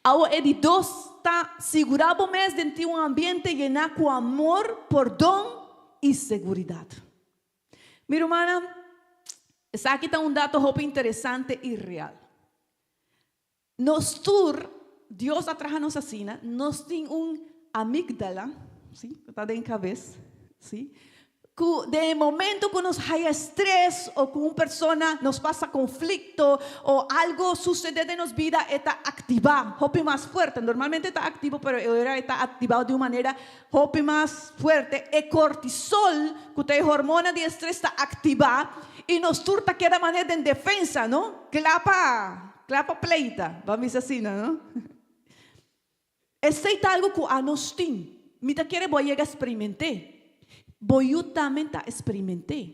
Speaker 7: Awo e di dos ta sigurá bo mes den tin un ambiente yená ku amor, pordon i seguridat. Mi rumannan, esaki ta un dato hopi interesante i real. Nos tur, Dios a traha nos asina, nos tin un amígdala, sí, ku ta den kabes, sí, Ku den e momento ku nos haya stres o ku un persona nos pasa konflikto o algo susede den nos bida e ta aktivá hopi mas fuerte. Normalmente e ta aktivo pero e ora e ta aktivá di un manera hopi mas fuerte. E kortisol ku ta e hormona di e stres ta aktivá i nos tur ta keda manera den defensa no, kla pa kla pa pleita, ban bisa asina no. Esei ta algu ku anos tin. Mi ta kere bo a yega speriment'é. Bo yu tambe ta speriment'é.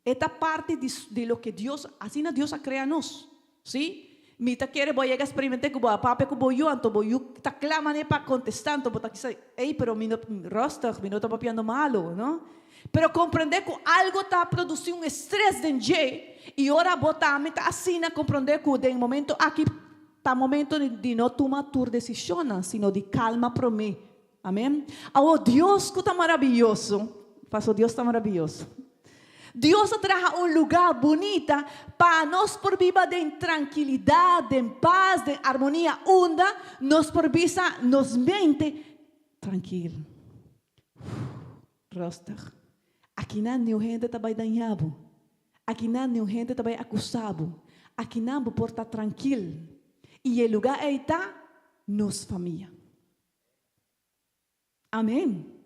Speaker 7: E ta parti di di loke Dios, asina Dios a krea nos. Sí? Mi ta kere bo a yega speriment'é ku bo a papia ku bo yu, anto bo yu ta kla manera pa kontestá, anto bo ta kisa, ey, pero mi no, rustig, mi no ta papiando malu, no? Pero komprendé ku algu ta produsí un estrès den dje, i ora bo tambe ta asina, komprendé ku den e momento aki, Ta momento di no tuma tur decisionnan, sino di calma prome. Amen. Awor Dios cu ta maraviyoso, paso Dios ta maraviyoso. Dios a traha un lugá bunita pa nos por biba den trankilidat, den pas, den armonia, unda nos por bisa nos mente trankil, rustig. Akinan niun hende ta bai daña bo. Akinan niun hende ta bai akusá bo. Akinan bo por ta trankil. I e lugá ei ta nos famia. Amén.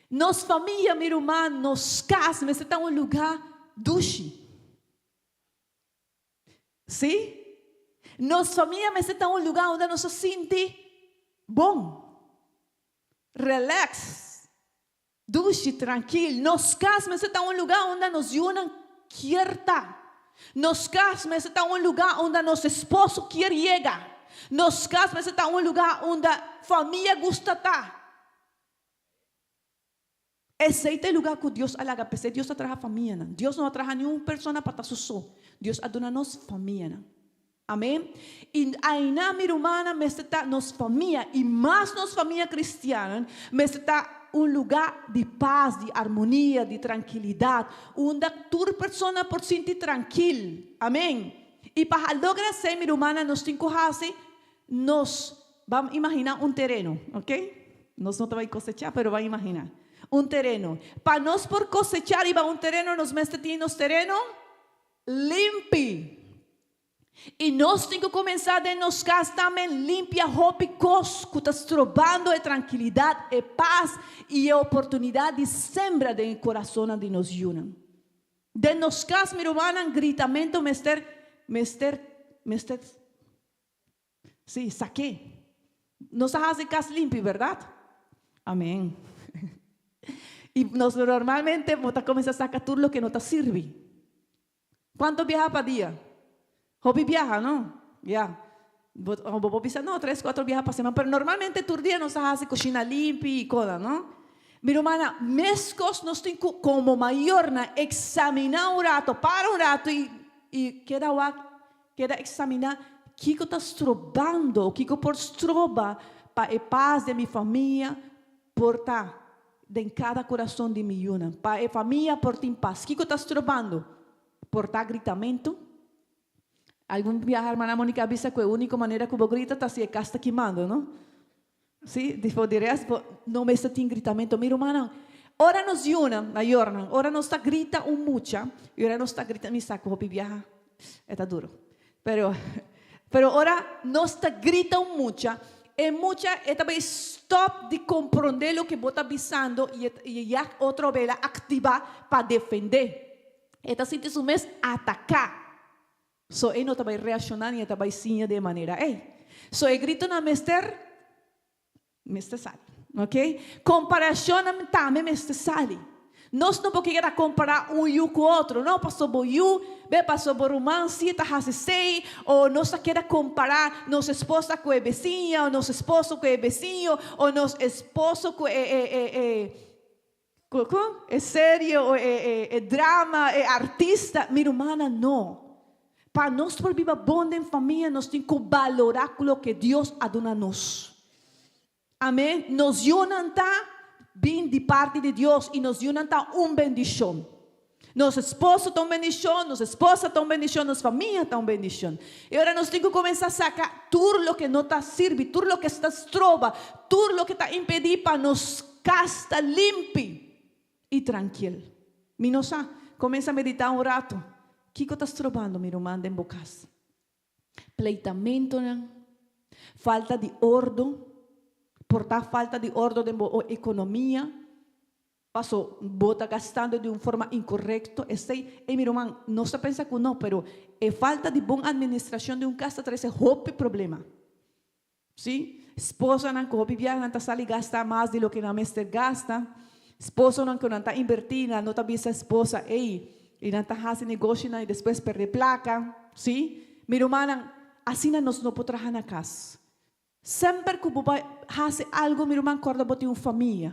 Speaker 7: Nos famia, mi ruman, nos kas mester ta un lugá dushi. Sí? Nos famia mester ta un lugá unda nos ta sinti bon, relax, dushi, trankil. Nos kas mester ta un lugá unda nos yunan kier ta. Nos kas mester ta un lugá unda nos esposo kier yega. Nos kas mester ta un lugá unda famia gusta ta. Esei ta e lugá ku Dios a laga. P'esei Dios a traha famianan. Dios no a traha niun persona pa ta su so. Dios a duna nos famianan. Amén. I aina, mi rumannan, mester ta nos famia, i mas nos famia kristiannan, mester ta un lugá di pas, di armonia, di trankilidat, unda tur persona por sinti trankil. Amén. I pa logra esei, mi rumannan, nos tin ku hasi nos, ban imaginá un tereno, ok? Nos no ta bai kosechá, pero ban imaginá un tereno. Pa nos por kosechá riba un tereno, nos mester tin nos tereno limpi. I nos tin ku kuminsá den nos kas tambe limpia hopi kos ku ta strobando e trankilidat, e pas i e oportunidat di sembra den e korasonnan di nos yunan. Den nos kas, mi rumannan, gritamentu mester, mester, mester, sí, sak'é. Nos a hasi kas limpi, bèrdat? Amèn. I nos normalmente bo ta kuminsá saka tur loke no ta sirbi. Cuanto biaha pa dia? Hopi biaha, no? Ya. Bo, bo por bisa, no, tres, cuatro biaha pa semana. Pero normalmente tur dia nos ta haci cushina limpi y cosa, no? Mi rumana, mescos nos tin cu como mayornan examina un rato, para un rato y, y keda wak, keda examina kico ta strobando, kico por stroba pa e paz den mi famia por ta den kada kurason di mi yunan, pa e famia por tin pas. Kiko ta strobando? Por ta gritamentu? Algun biaha hermana Monica a bisa ku e úniko manera ku bo grita ta si e kas ta kimando, no? Sí, di por di rest bo no mester tin gritamentu. Mi rumannan, ora nos yunan, mayornan, ora nos ta grita un mucha i ora nos ta grita, mi sa ku hopi biaha e ta duru, Pero, pero ora nos ta grita un mucha, e mucha e ta bay stop di comprende loke bo ta bisando y e, y e ya otro bey la activa pa defende. E ta sinti su mes ataca. So e no ta bay reacciona ni e ta bay siña di e manera ey. So e gritonan mester, Mester sali. Ok? Comparacionnan tambe mester sali. Nos no por keda compara un yu cu otro. No, paso bo yu, be paso bo ruman si ta haci esey, o nos ta keda compara nos esposa cu e beciña, o nos esposo cu e beciño, o nos esposo cu e e e e cu cu e serie o e e e drama, e artista. Mi rumannan, no. Pa nos por biba bon den famia nos tin ku balorá ku loke Dios a duna nos. Amén. Nos yunan ta bin di parti di Dios i nos yunan ta un bendishon. Nos esposo ta un bendishon, nos esposa ta un bendishon, nos famia ta un bendishon. I ora nos tin ku kuminsá saka tur loke no ta sirbi, tur loke ta stroba, tur loke ta impedí pa nos kas ta limpi. I trankil. Mi no sa. Kuminsá meditá un ratu. Kiko ta strobando mi ruman den bo kas? Pleitamentunan? Falta di ordu? Por ta falta di ordu den bo ekonomia? Paso bo ta gastando di un forma inkorekto? Esei, ey mi ruman, nos ta pensa ku no, pero e falta di bon administrashon di un kas ta trese hopi problema. Sí, esposonan ku hopi biaha nan ta sali gasta mas di loke nan mester gasta. Esposonan ku nan ta inbertí, nan no ta bisa esposa, ey, i nan ta hasi negoshinan i despues perde plaka. Sí, mi rumannan, asina nos no por traha na kas. Semper ku bo bai hasi algu, mi ruman, kòrda bo tin un famia.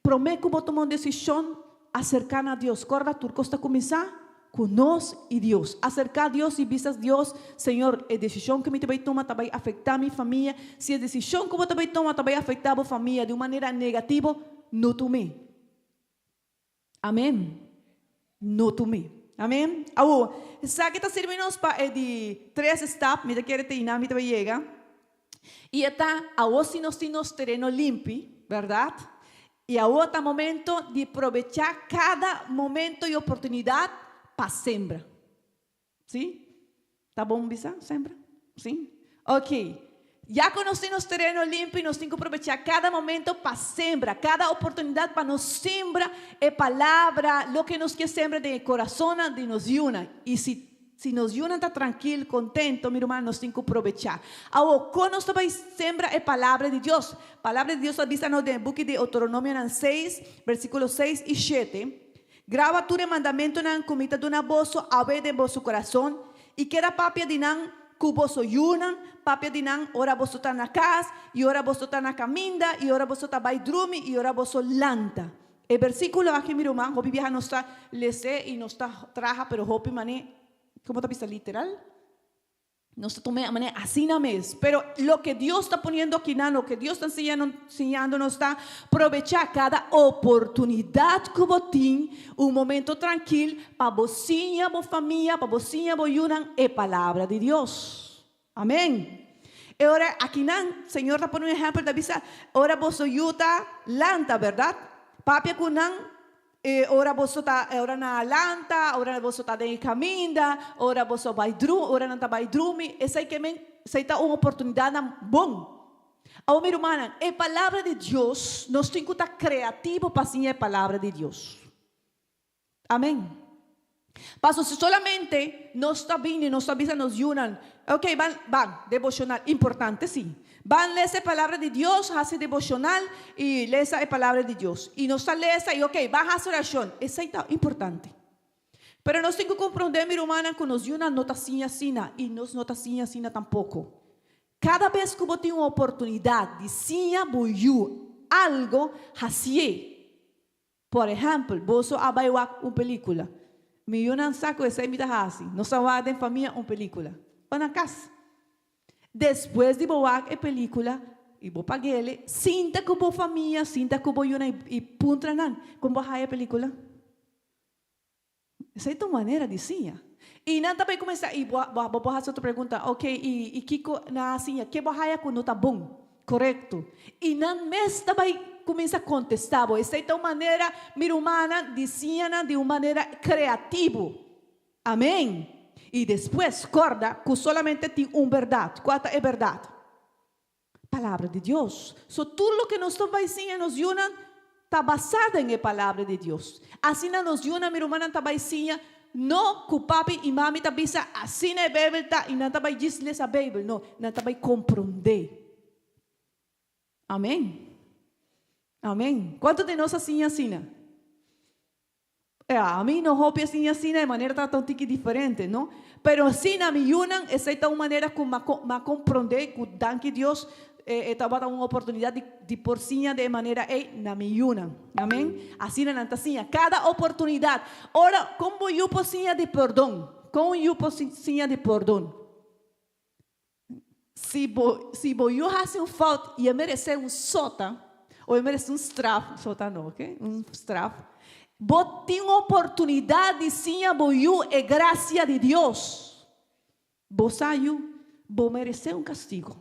Speaker 7: Promé ku bo tuma un desishon, aserká na Dios. Kòrda tur kos ta kuminsá ku nos i Dios. Aserká Dios i bisa Dios, Señor, e desishon ku mi ta bai tuma ta bai afektá mi famia. Si e desishon ku bo ta bai tuma ta bai afektá bo famia di un manera negativo, no tum'é. Amén. No tum'é. Amén. Awor, esaki ta sirbi nos pa e di tres stap, mi ta kere te einan mi ta bai yega. I e ta, awor si nos tin nos tereno limpi, bèrdat? I awor ta momento di probechá kada momento i oportunidat pa sembra. Sí? Ta bon bisa, sembra? Sí? Ok. Ya ku nos tin nos tereno limpi, nos tin ku probechá kada momento pa sembra, kada oportunidat pa nos sembra e palabra, loke nos ke sembra den e korasonnan di nos yunan. I si si nos yunan ta trankil, kontento, mi ruman, nos tin ku probechá. Awor, kon nos ta bai sembra e palabra di Dios? Palabra di Dios ta bisa nos den e buki di Deuteronomionan seis, versíkulo seis i shete, Graba tur e mandamentunan ku mi ta duna boso awe den boso kurason, i keda papia di nan ku boso yunan, papia di nan ora boso ta na kas, i ora boso ta na kaminda, i ora boso ta bai drumi, i ora boso lanta. E bersíkulo aki, mi ruman, hopi biaha nos ta les'é i nos ta traha, pero hopi manera, komo ta bisa literal? Nos ta tuma e manera asina mes. Pero loke Dios ta poniendo akinan, loke Dios ta siñando nos ta probechá kada oportunidat ku bo tin, un momento trankil, pa bo siña bo famia, pa bo siña bo yunan e Palabra di Dios. Amén. E ora akinan Señor ta pone un ehèmpel, ta bisa, ora boso yu ta lanta, bèrdat? Papia ku nan E ora boso ta, e ora nan a lanta, ora boso ta den e kaminda, ora boso bai dru, ora nan ta bai drumi, esei ke men, esei ta un oportunidatnan bon. Awor mi rumannan, e Palabra di Dios, nos tin ku ta kreativo pa siña e Palabra di Dios. Amen. Paso si solamente nos ta bini, nos ta bisa nos yunan, ok, ban, ban, deboshonal, importante si. Ban lesa e Palabra di Dios, hasi deboshonal i lesa e Palabra di Dios. I nos ta lesa i ok, ban hasi orashon, esei ta importante. Pero nos tin ku komprondé, mi rumannan, ku nos yunan no ta siña asina i nos no ta siña asina tampoko. Kada bes ku bo tin un oportunidat di siña bo yu algo, hasié. Por ehèmpel, boso a bai wak un pelíkula. Mi yunan sa ku esei mi ta hasi. Nos a wak den famia un pelíkula. O na kas. Despues di bo wak e pelíkula i bo pag'el, sinta ku bo famia, sinta ku bo yunan i puntra nan, Kon bo a haya e pelíkula? Esei ta un manera di siña. I nan ta bai kuminsá i bo bo por hasi otro pregunta, ok, i i kiko nan a siña? Ke bo haya ku no ta bon? Korekto. I nan mes ta bai kuminsá kontestá bo. Esei ta un manera, mi rumannan, di siña nan di un manera kreativo. Amen. I despues kòrda ku solamente tin un bèrdat. Kua ta e bèrdat? Palabra di Dios. So tur loke nos ta bai siña nos yunan ta basá den e Palabra di Dios. Asina nos yunan, mi rumannan, ta bai siña no ku papi i mami ta bisa asina e Beibel ta i nan ta bai djis lesa Beibel. No, nan ta bai komprondé. Amen. Amen. Kuantu di nos a siña asina? Ami no hopi asina asina, e manera tabata un tiki diferente, no? Pero asina mi yunan, esei ta un manera ku m'a m'a komprondé ku danki Dios e tabata un oportunidat di di por siña di e manera ei na mi yunan. Amen. Asina nan ta siña. Kada oportunidat. Ora, kon bo yu por siña di pordon? Kon un yu por siña di pordon? Si bo si bo yu hasi un fout i e meresé un sota o e meresé un straf, sota no, oke, un straf, bo tin oportunidat di siña bo yu e grasia di Dios. Bo sa yu, bo meresé un kastigo.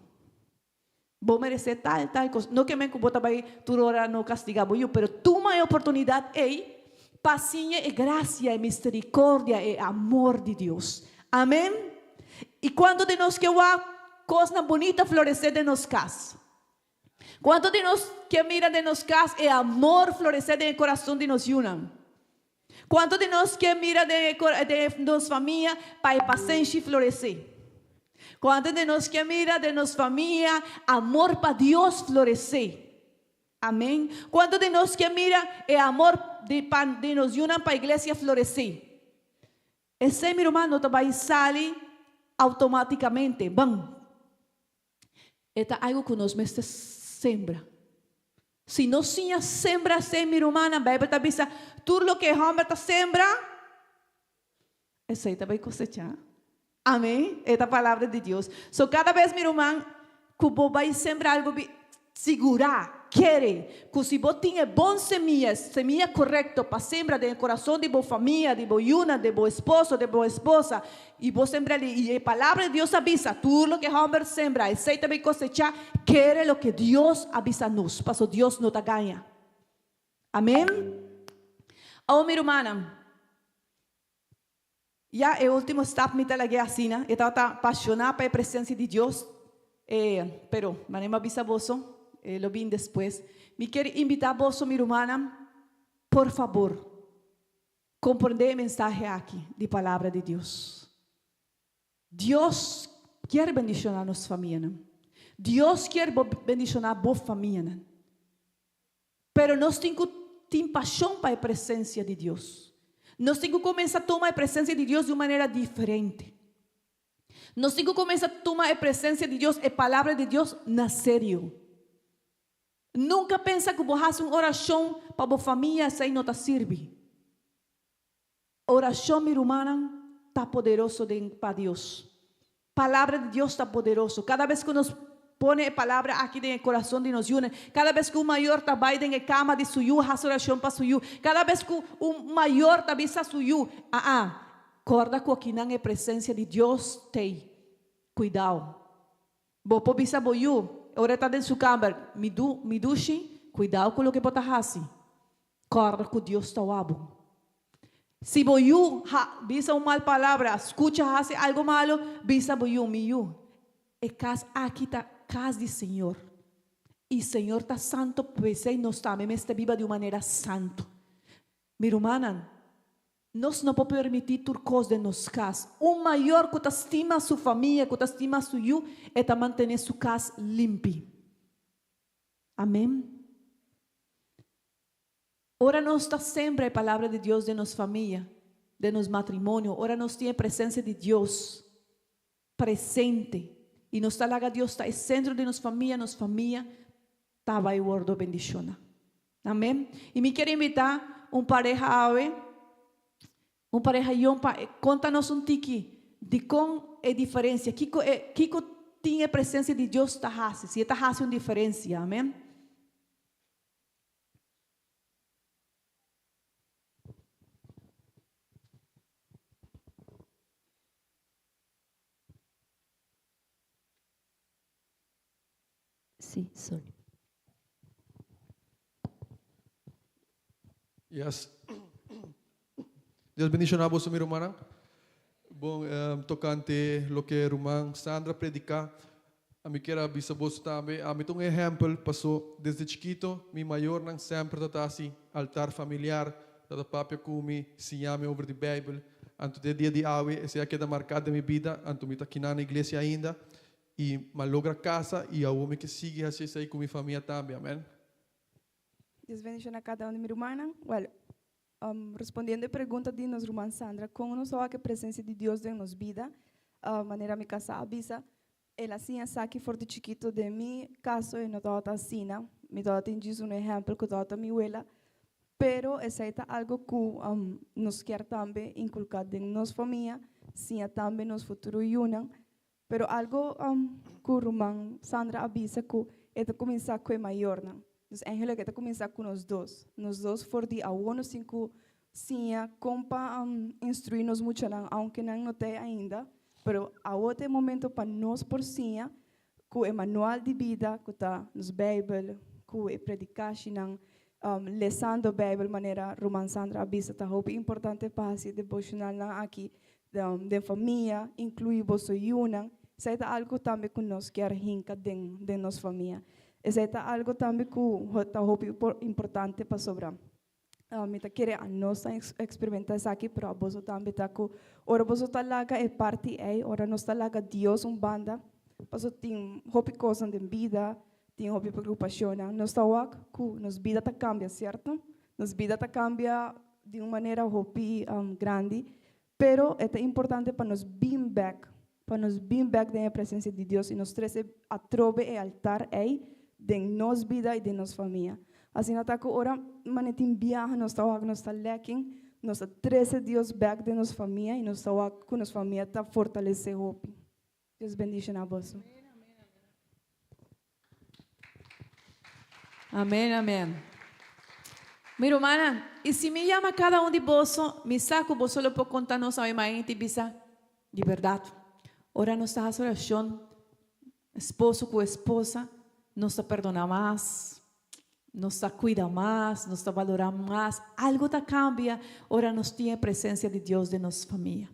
Speaker 7: Bo meresé tal tal kos. No ke men ku bo ta bai tur ora no kastigá bo yu, pero tuma e oportunidat ei pa siña e grasia, e miserikordia, e amor di Dios. Amen. I kuantu di nos ke wak kosnan bunita floresé den nos kas? Kuantu di nos ke mira den nos kas e amor floresé den e kurason di nos yunan? Kuantu di nos ke mira den e den nos famia pa e pasenshi floresé? Kuantu di nos ke mira den nos famia amor pa Dios floresé? Amen. Kuantu di nos ke mira e amor di pa di nos yunan pa iglesia floresé? Esei, mi ruman, no ta bai sali automaticamente. Ban. E ta algu ku nos mester sembra. Si nos siña sembra esei, mi rumannan, Beibel ta bisa, tur loke e hòmber ta sembra, esei ta bai kosechá. Amén. E ta palabra di Dios. So kada bes, mi ruman, ku bo bai sembra algu, sigurá. kere ku si bo tin e bon semia, e semia korekto pa sembra den e kurason di bo famia, di bo yunan, di bo esposo, di bo esposa, i bo sembra i e Palabra di Dios a bisa, tur loke hòmber sembra, esei ta bin kosechá, kere loke Dios a bisa nos, paso Dios no ta gaña. Amén. Awor mi rumannan, ya e último stap mi ta lag'é asina. E tabata pashoná pa e presensia di Dios, e, pero manera mi a bisa boso, e lo bin despues. Mi kier invitá boso, mi rumannan, por fabor, komprendé e mensahe aki di Palabra di Dios. Dios kier bendishoná nos famianan. Dios kier bo bendishoná bo famianan. Pero nos tin ku tin pashon pa e presensia di Dios. Nos tin ku kuminsá tuma e presensia di Dios di un manera diferente. Nos tin ku kuminsá tuma e presensia di Dios, e Palabra di Dios, na serio. Nunka pensa ku bo hasi un orashon pa bo famia esei no ta sirbi. Orashon, mi rumannan, ta poderoso den pa Dios. Palabra di Dios ta poderoso. Kada bes ku nos pone e palabra aki den e kurason di nos yunan, kada bes ku un mayor ta bai den e kama di su yu hasi orashon pa su yu, kada bes ku un mayor ta bisa su yu, Aa, kòrda ku akinan e presensia di Dios t'ei. Kuidao. Bo por bisa bo yu, ora e ta den su kamber, Mi du, mi dushi, kuidao ku loke bo ta hasi. Kòrda ku Dios ta wak bo. Si bo yu ha bisa un mal palabra, skucha hasi algu malu, bisa bo yu, Mi yu, e kas aki ta kas di Señor, i Señor ta santu, p'esei nos tambe mester biba di un manera santu. Mi rumannan, nos no por permití tur kos den nos kas. Un mayor ku ta stima su famia, ku ta stima su yu, e ta mantené su kas limpi. Amén. Ora nos ta sembra e Palabra di Dios den nos famia, den nos matrimonio, ora nos tin e presensia di Dios presente i nos ta laga Dios ta e sentro di nos famia, nos famia ta bai wordo bendiciona. Amén. I mi kier invita un pareha awe, un pareha yong pa konta nos un tiki dikon e diferensia, kiko e kiko tin e presensia di Dios ta hasi, si e ta hasi un diferensia. Amén.
Speaker 1: Sí, Sonny.
Speaker 8: Yes. Dios bendiciona boso mi rumannan. Bon, um, tocante loke ruman Sandra predica, ami kier a bisa boso tambe, ami ta un ehempel, paso desde chikito mi mayornan semper ta ta haci altar familiar, ta ta papia cu mi, siña mi over di Bijbel. Anto te dia di awe esey a keda marca den mi bida, anto mi ta kina na iglesia ainda. I m'a logra casa i awor mi ke sigui haci esei cu mi famia tambe. Amen.
Speaker 9: Dios bendiciona cada un di mi rumannan. Well, um, respondiendo e pregunta di nos ruman Sandra, con nos a wak e presencia di Dios den nos bida? Uh, manera mi casa a bisa, el a siña esaki for di chikito. Den mi caso e no tabata asina. Mi tabatin djis un ehempel cu tabata mi wela. Pero esei ta algo cu um, nos kier tambe inculca den nos famia, siña tambe nos futuro yunan. Pero algo ku ruman Sandra a bisa ku e ta kuminsá ku e mayornan. Dus eigenlijk e ta kuminsá ku nos dos. Nos dos for di awor nos tin ku siña kon pa instruí nos muchanan aunke nan no ta ei ainda. Pero awor ta e momento pa nos por siña ku e manual di bida ku ta nos Beibel, ku e predikashinan, lesando Beibel manera ruman Sandra a bisa ta hopi importante pa hasi e deboshonalnan aki den famia, inclui boso yunan, esei ta algo tambe cu nos kier hinca den den nos famia. Esei ta algo tambe cu ta hopi importante pasobra mi ta kere a nos ta experimenta esaki pero a boso tambe ta cu ora boso ta laga e parti ei, ora nos ta laga Dios un banda, paso tin hopi cosnan den bida, tin hopi preocupacionnan, nos ta wak cu nos bida ta cambia, cierto? Nos bida ta cambia di un manera hopi grandi, pero e ta importante pa nos bin bek, pa nos bin bek den e presencia di Dios y nos trece atrobe e altar ey den nos bida y den nos famia. Asina ta cu ora mane tin biaha nos ta wak nos ta lacking, nos ta trece Dios bek den nos famia y nos ta wak cu nos famia ta fortalece hopi. Dios bendiciona boso.
Speaker 7: Amèn, amèn. Mi rumannan, i si mi yama kada un di boso, mi sa ku boso lo por konta nos awe mainta i bisa, Di bèrdat, ora nos ta hasi orashon, esposo ku esposa, nos ta perdoná mas, nos ta kuida mas, nos ta balorá mas. Algu ta kambia ora nos tin e presensia di Dios den nos famia.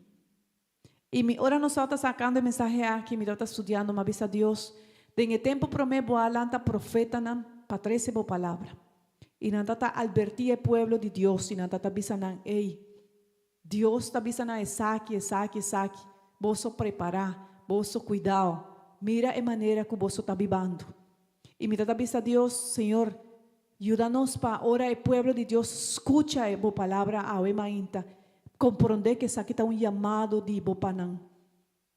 Speaker 7: I mi ora nos tabata sakando e mensahe aki, mi tabata studiando, mi a bisa Dios, den e tempu promé bo a lanta profetanan pa trese bo palabra. I nan tabata albertí e pueblo di Dios i nan tabata bisa nan, Ey, Dios ta bisa nan esaki, esaki, esaki, boso prepará, boso kuidao, mira e manera ku boso ta bibando. I mi tabata bisa Dios, Señor, Yuda nos pa ora e pueblo di Dios skucha e bo palabra awe mainta, komprondé ku esaki ta un yamado di bo pa nan.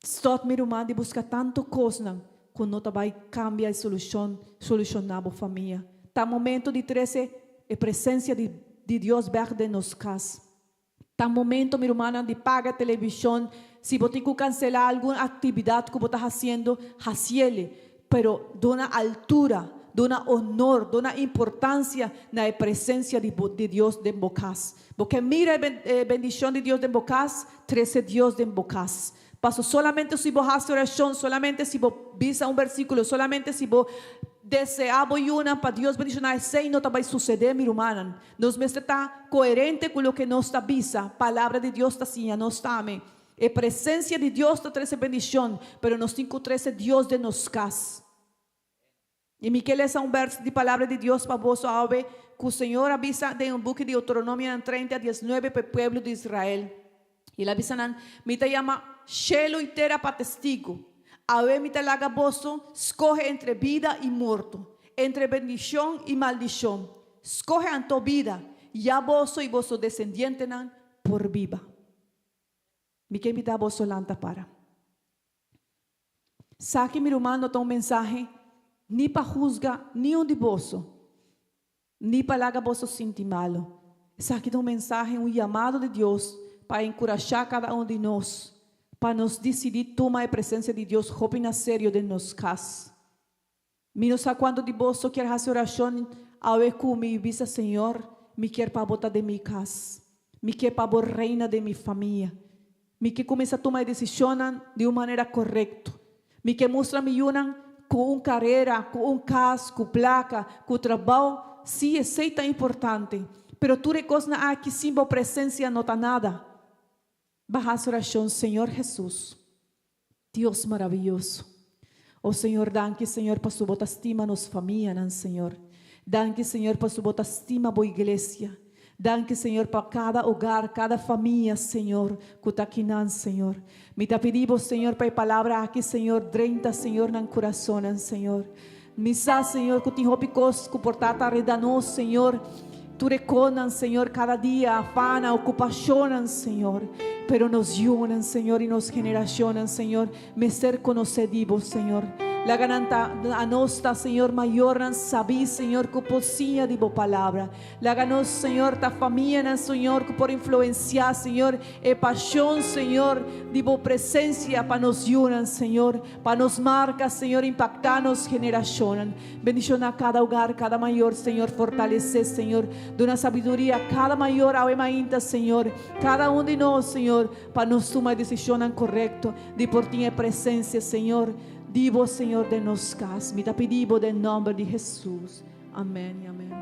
Speaker 7: Stòp mi ruman di buska tantu kosnan ku no ta bai kambia e solushon, solushoná bo famia. Ta momento di trese e presensia di di Dios bèk den nos kas. Ta momento mi rumannan di paga televishon, si bo tin ku kanselá algun aktividat ku bo ta hasiendo, hasiele, pero duna altura, duna honor, duna importansia na e presensia di bo di Dios den bo kas. Bo ke mira e bendishon di Dios den bo kas? Trese Dios den bo kas. Paso solamente si bo hasi orashon, solamente si bo bisa un bersíkulo, solamente si bo deseá bo yunan pa Dios bendishoná, esei no ta bai susedé, mi rumannan. Nos mester ta koherente ku loke nos ta bisa. Palabra di Dios ta siña nos tambe. E presensia di Dios ta trese bendishon, pero nos tin ku trese Dios den nos kas. I mi ke lesa un bèrs di Palabra di Dios pa boso awe ku Señor a bisa den un buki di Deuteronomionan 30, 19 pa e pueblo di Israel. I el a bisa nan, Mi ta yama shelu i tera pa testigu. Awe mi ta laga boso skohe entre bida i morto, entre bendishon i maldishon. Skohe anto bida, ya boso i boso desendientenan por biba. Mi ke invitá boso lanta para. Sa ki mi ruman no ta un mensahe ni pa husga niun di boso, ni pa laga boso sinti malu. Esaki ta un mensahe, un yamado di Dios pa enkurashá kada un di nos pa nos disidí tuma e presensia di Dios hopi na serio den nos kas. Mi no sa kuantu di boso kier hasi orashon awe ku mi i bisa, Señor, mi kier pa Bo ta den mi kas. Mi ke pa Bo reina den mi famia. Mi ke kuminsá tuma e desishonnan di un manera korekto. Mi ke mustra mi yunan ku un karera, ku un kas, ku plaka, ku trabou, sí, esei ta importante, pero tur e kosnan aki sin Bo presensia no ta nada. Ba hasi orashon, Señor Hesus, Dios maraviyoso. O Señor, danki Señor paso Bo ta stima nos famianan, Señor. Danki Señor paso Bo ta stima Bo iglesia. Danki Señor pa kada hogar, kada famia, Señor, ku ta akinan, Señor. Mi ta pidi Bo, Señor, pa e palabra aki, Señor, drenta, Señor, nan kurasonnan, Señor. Mi sa, Señor, ku tin hopi kos ku por ta ta reda nos, Señor. Tur e konan, Señor, kada dia, afana, okupashonnan, Señor. Pero nos yunan, Señor, i nos generashonnan, Señor, mester konosé di Bo, Señor. Laga nan ta, anos ta, Señor, mayornan sabí, Señor, ku por siña di Bo Palabra. Laga nos, Señor, ta famianan, Señor, ku por influensiá, Señor, e pashon, Señor, di Bo presensia pa nos yunan, Señor. Pa nos marca, Señor, impacta nos generacionnan. Bendiciona cada hogar, cada mayor, Señor. Fortalece, Señor. Duna sabiduria a cada mayor awe mainta, Señor. Cada un di nos, Señor, pa nos tuma e decisionnan correcto di por tin e presencia, Señor, di Bo, Señor, den nos cas. Mi ta pidi Bo den nomber di Jesus. Amen y amen.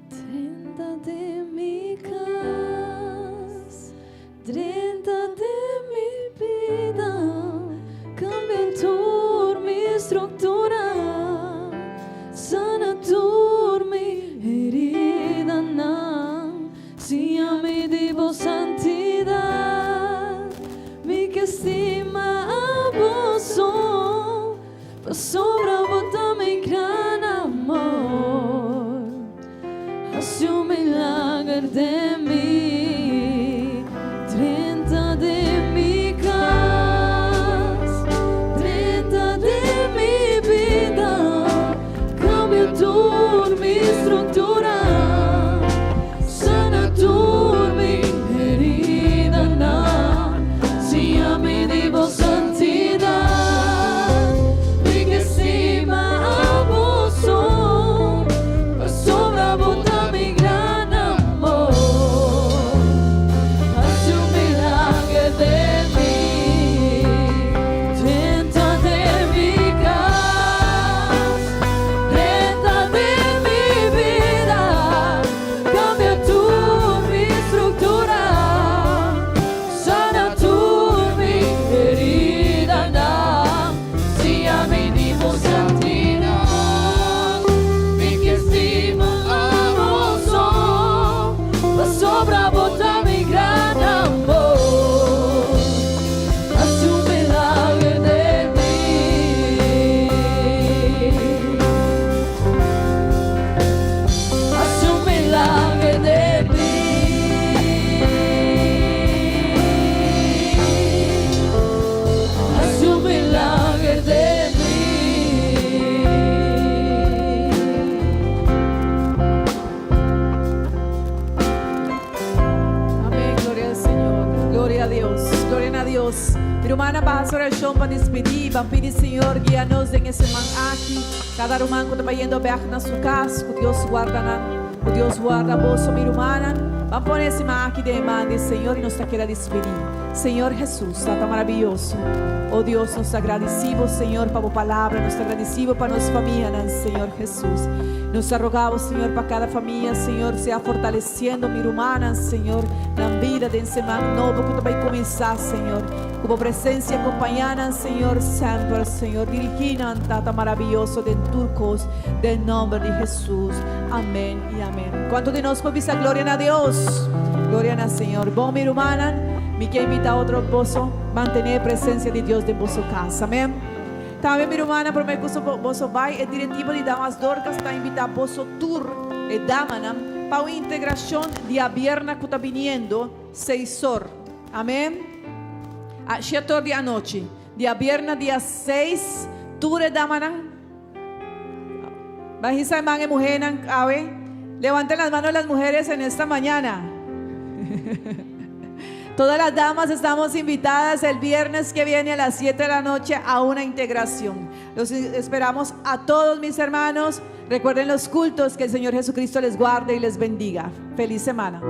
Speaker 6: Drenta den mi cas, drenta den mi bida, cambia tur mi structura, sana tur mi heridanan, siña mi di bo santidad, mi ke stima abo so. Pasobra bo ta mi gran amor, Hasi un milager den mi, Drenta den mi kas, drenta den mi bida, Kambia tur mi struktura, Sana tur mi heridanan, Siña mi di bo santidad, Mi ke stima.
Speaker 7: Dios. Mi rumannan pa hasi orashon pa despedí, ban pidi Señor guia nos den e siman aki. Kada ruman ku ta bayendo bèk na su kas, ku Dios warda nan, ku Dios warda boso mi rumannan. Ban pone e siman aki den e man di Señor i nos ta keda despedí. Señor Hesus, Tata marabiyoso, o Dios nos ta gradisí bo Señor pa bo palabra, nos ta gradisí bo pa nos famianan Señor Hesus. Nos ta roga bo Señor pa kada famia Señor sea fortalesiendo mi rumannan Señor nan bida den seman nobo ku ta bai kuminsá Señor. Ku bo presensia kompañá nan Señor semper Señor dirigí nan Tata marabiyoso den tur kos den nomber di Hesus amen i amen. Kuantu di nos por bisa gloria na Dios? Gloria na Señor. Bon mi rumannan mi ke invitá otro boso mantené e presensia di Dios den boso kas amen. Tambe mi rumannan promé ku boso bai e direktivo di Damas Dorcas ta invitá boso tur e damanan pa un integrashon diabierna ku ta biniendo seisor. Amen. A shetor di anochi. Diabierna dia seis, tur e damanan. Ban hisa e man e muhernan awe. Levanten las manos las mujeres en esta mañana. Todas las damas estamos invitadas el viernes que viene a las 7 de la noche a una integración. Los esperamos a todos mis hermanos. Recuerden los cultos, que el Señor Jesucristo les guarde y les bendiga. Feliz semana.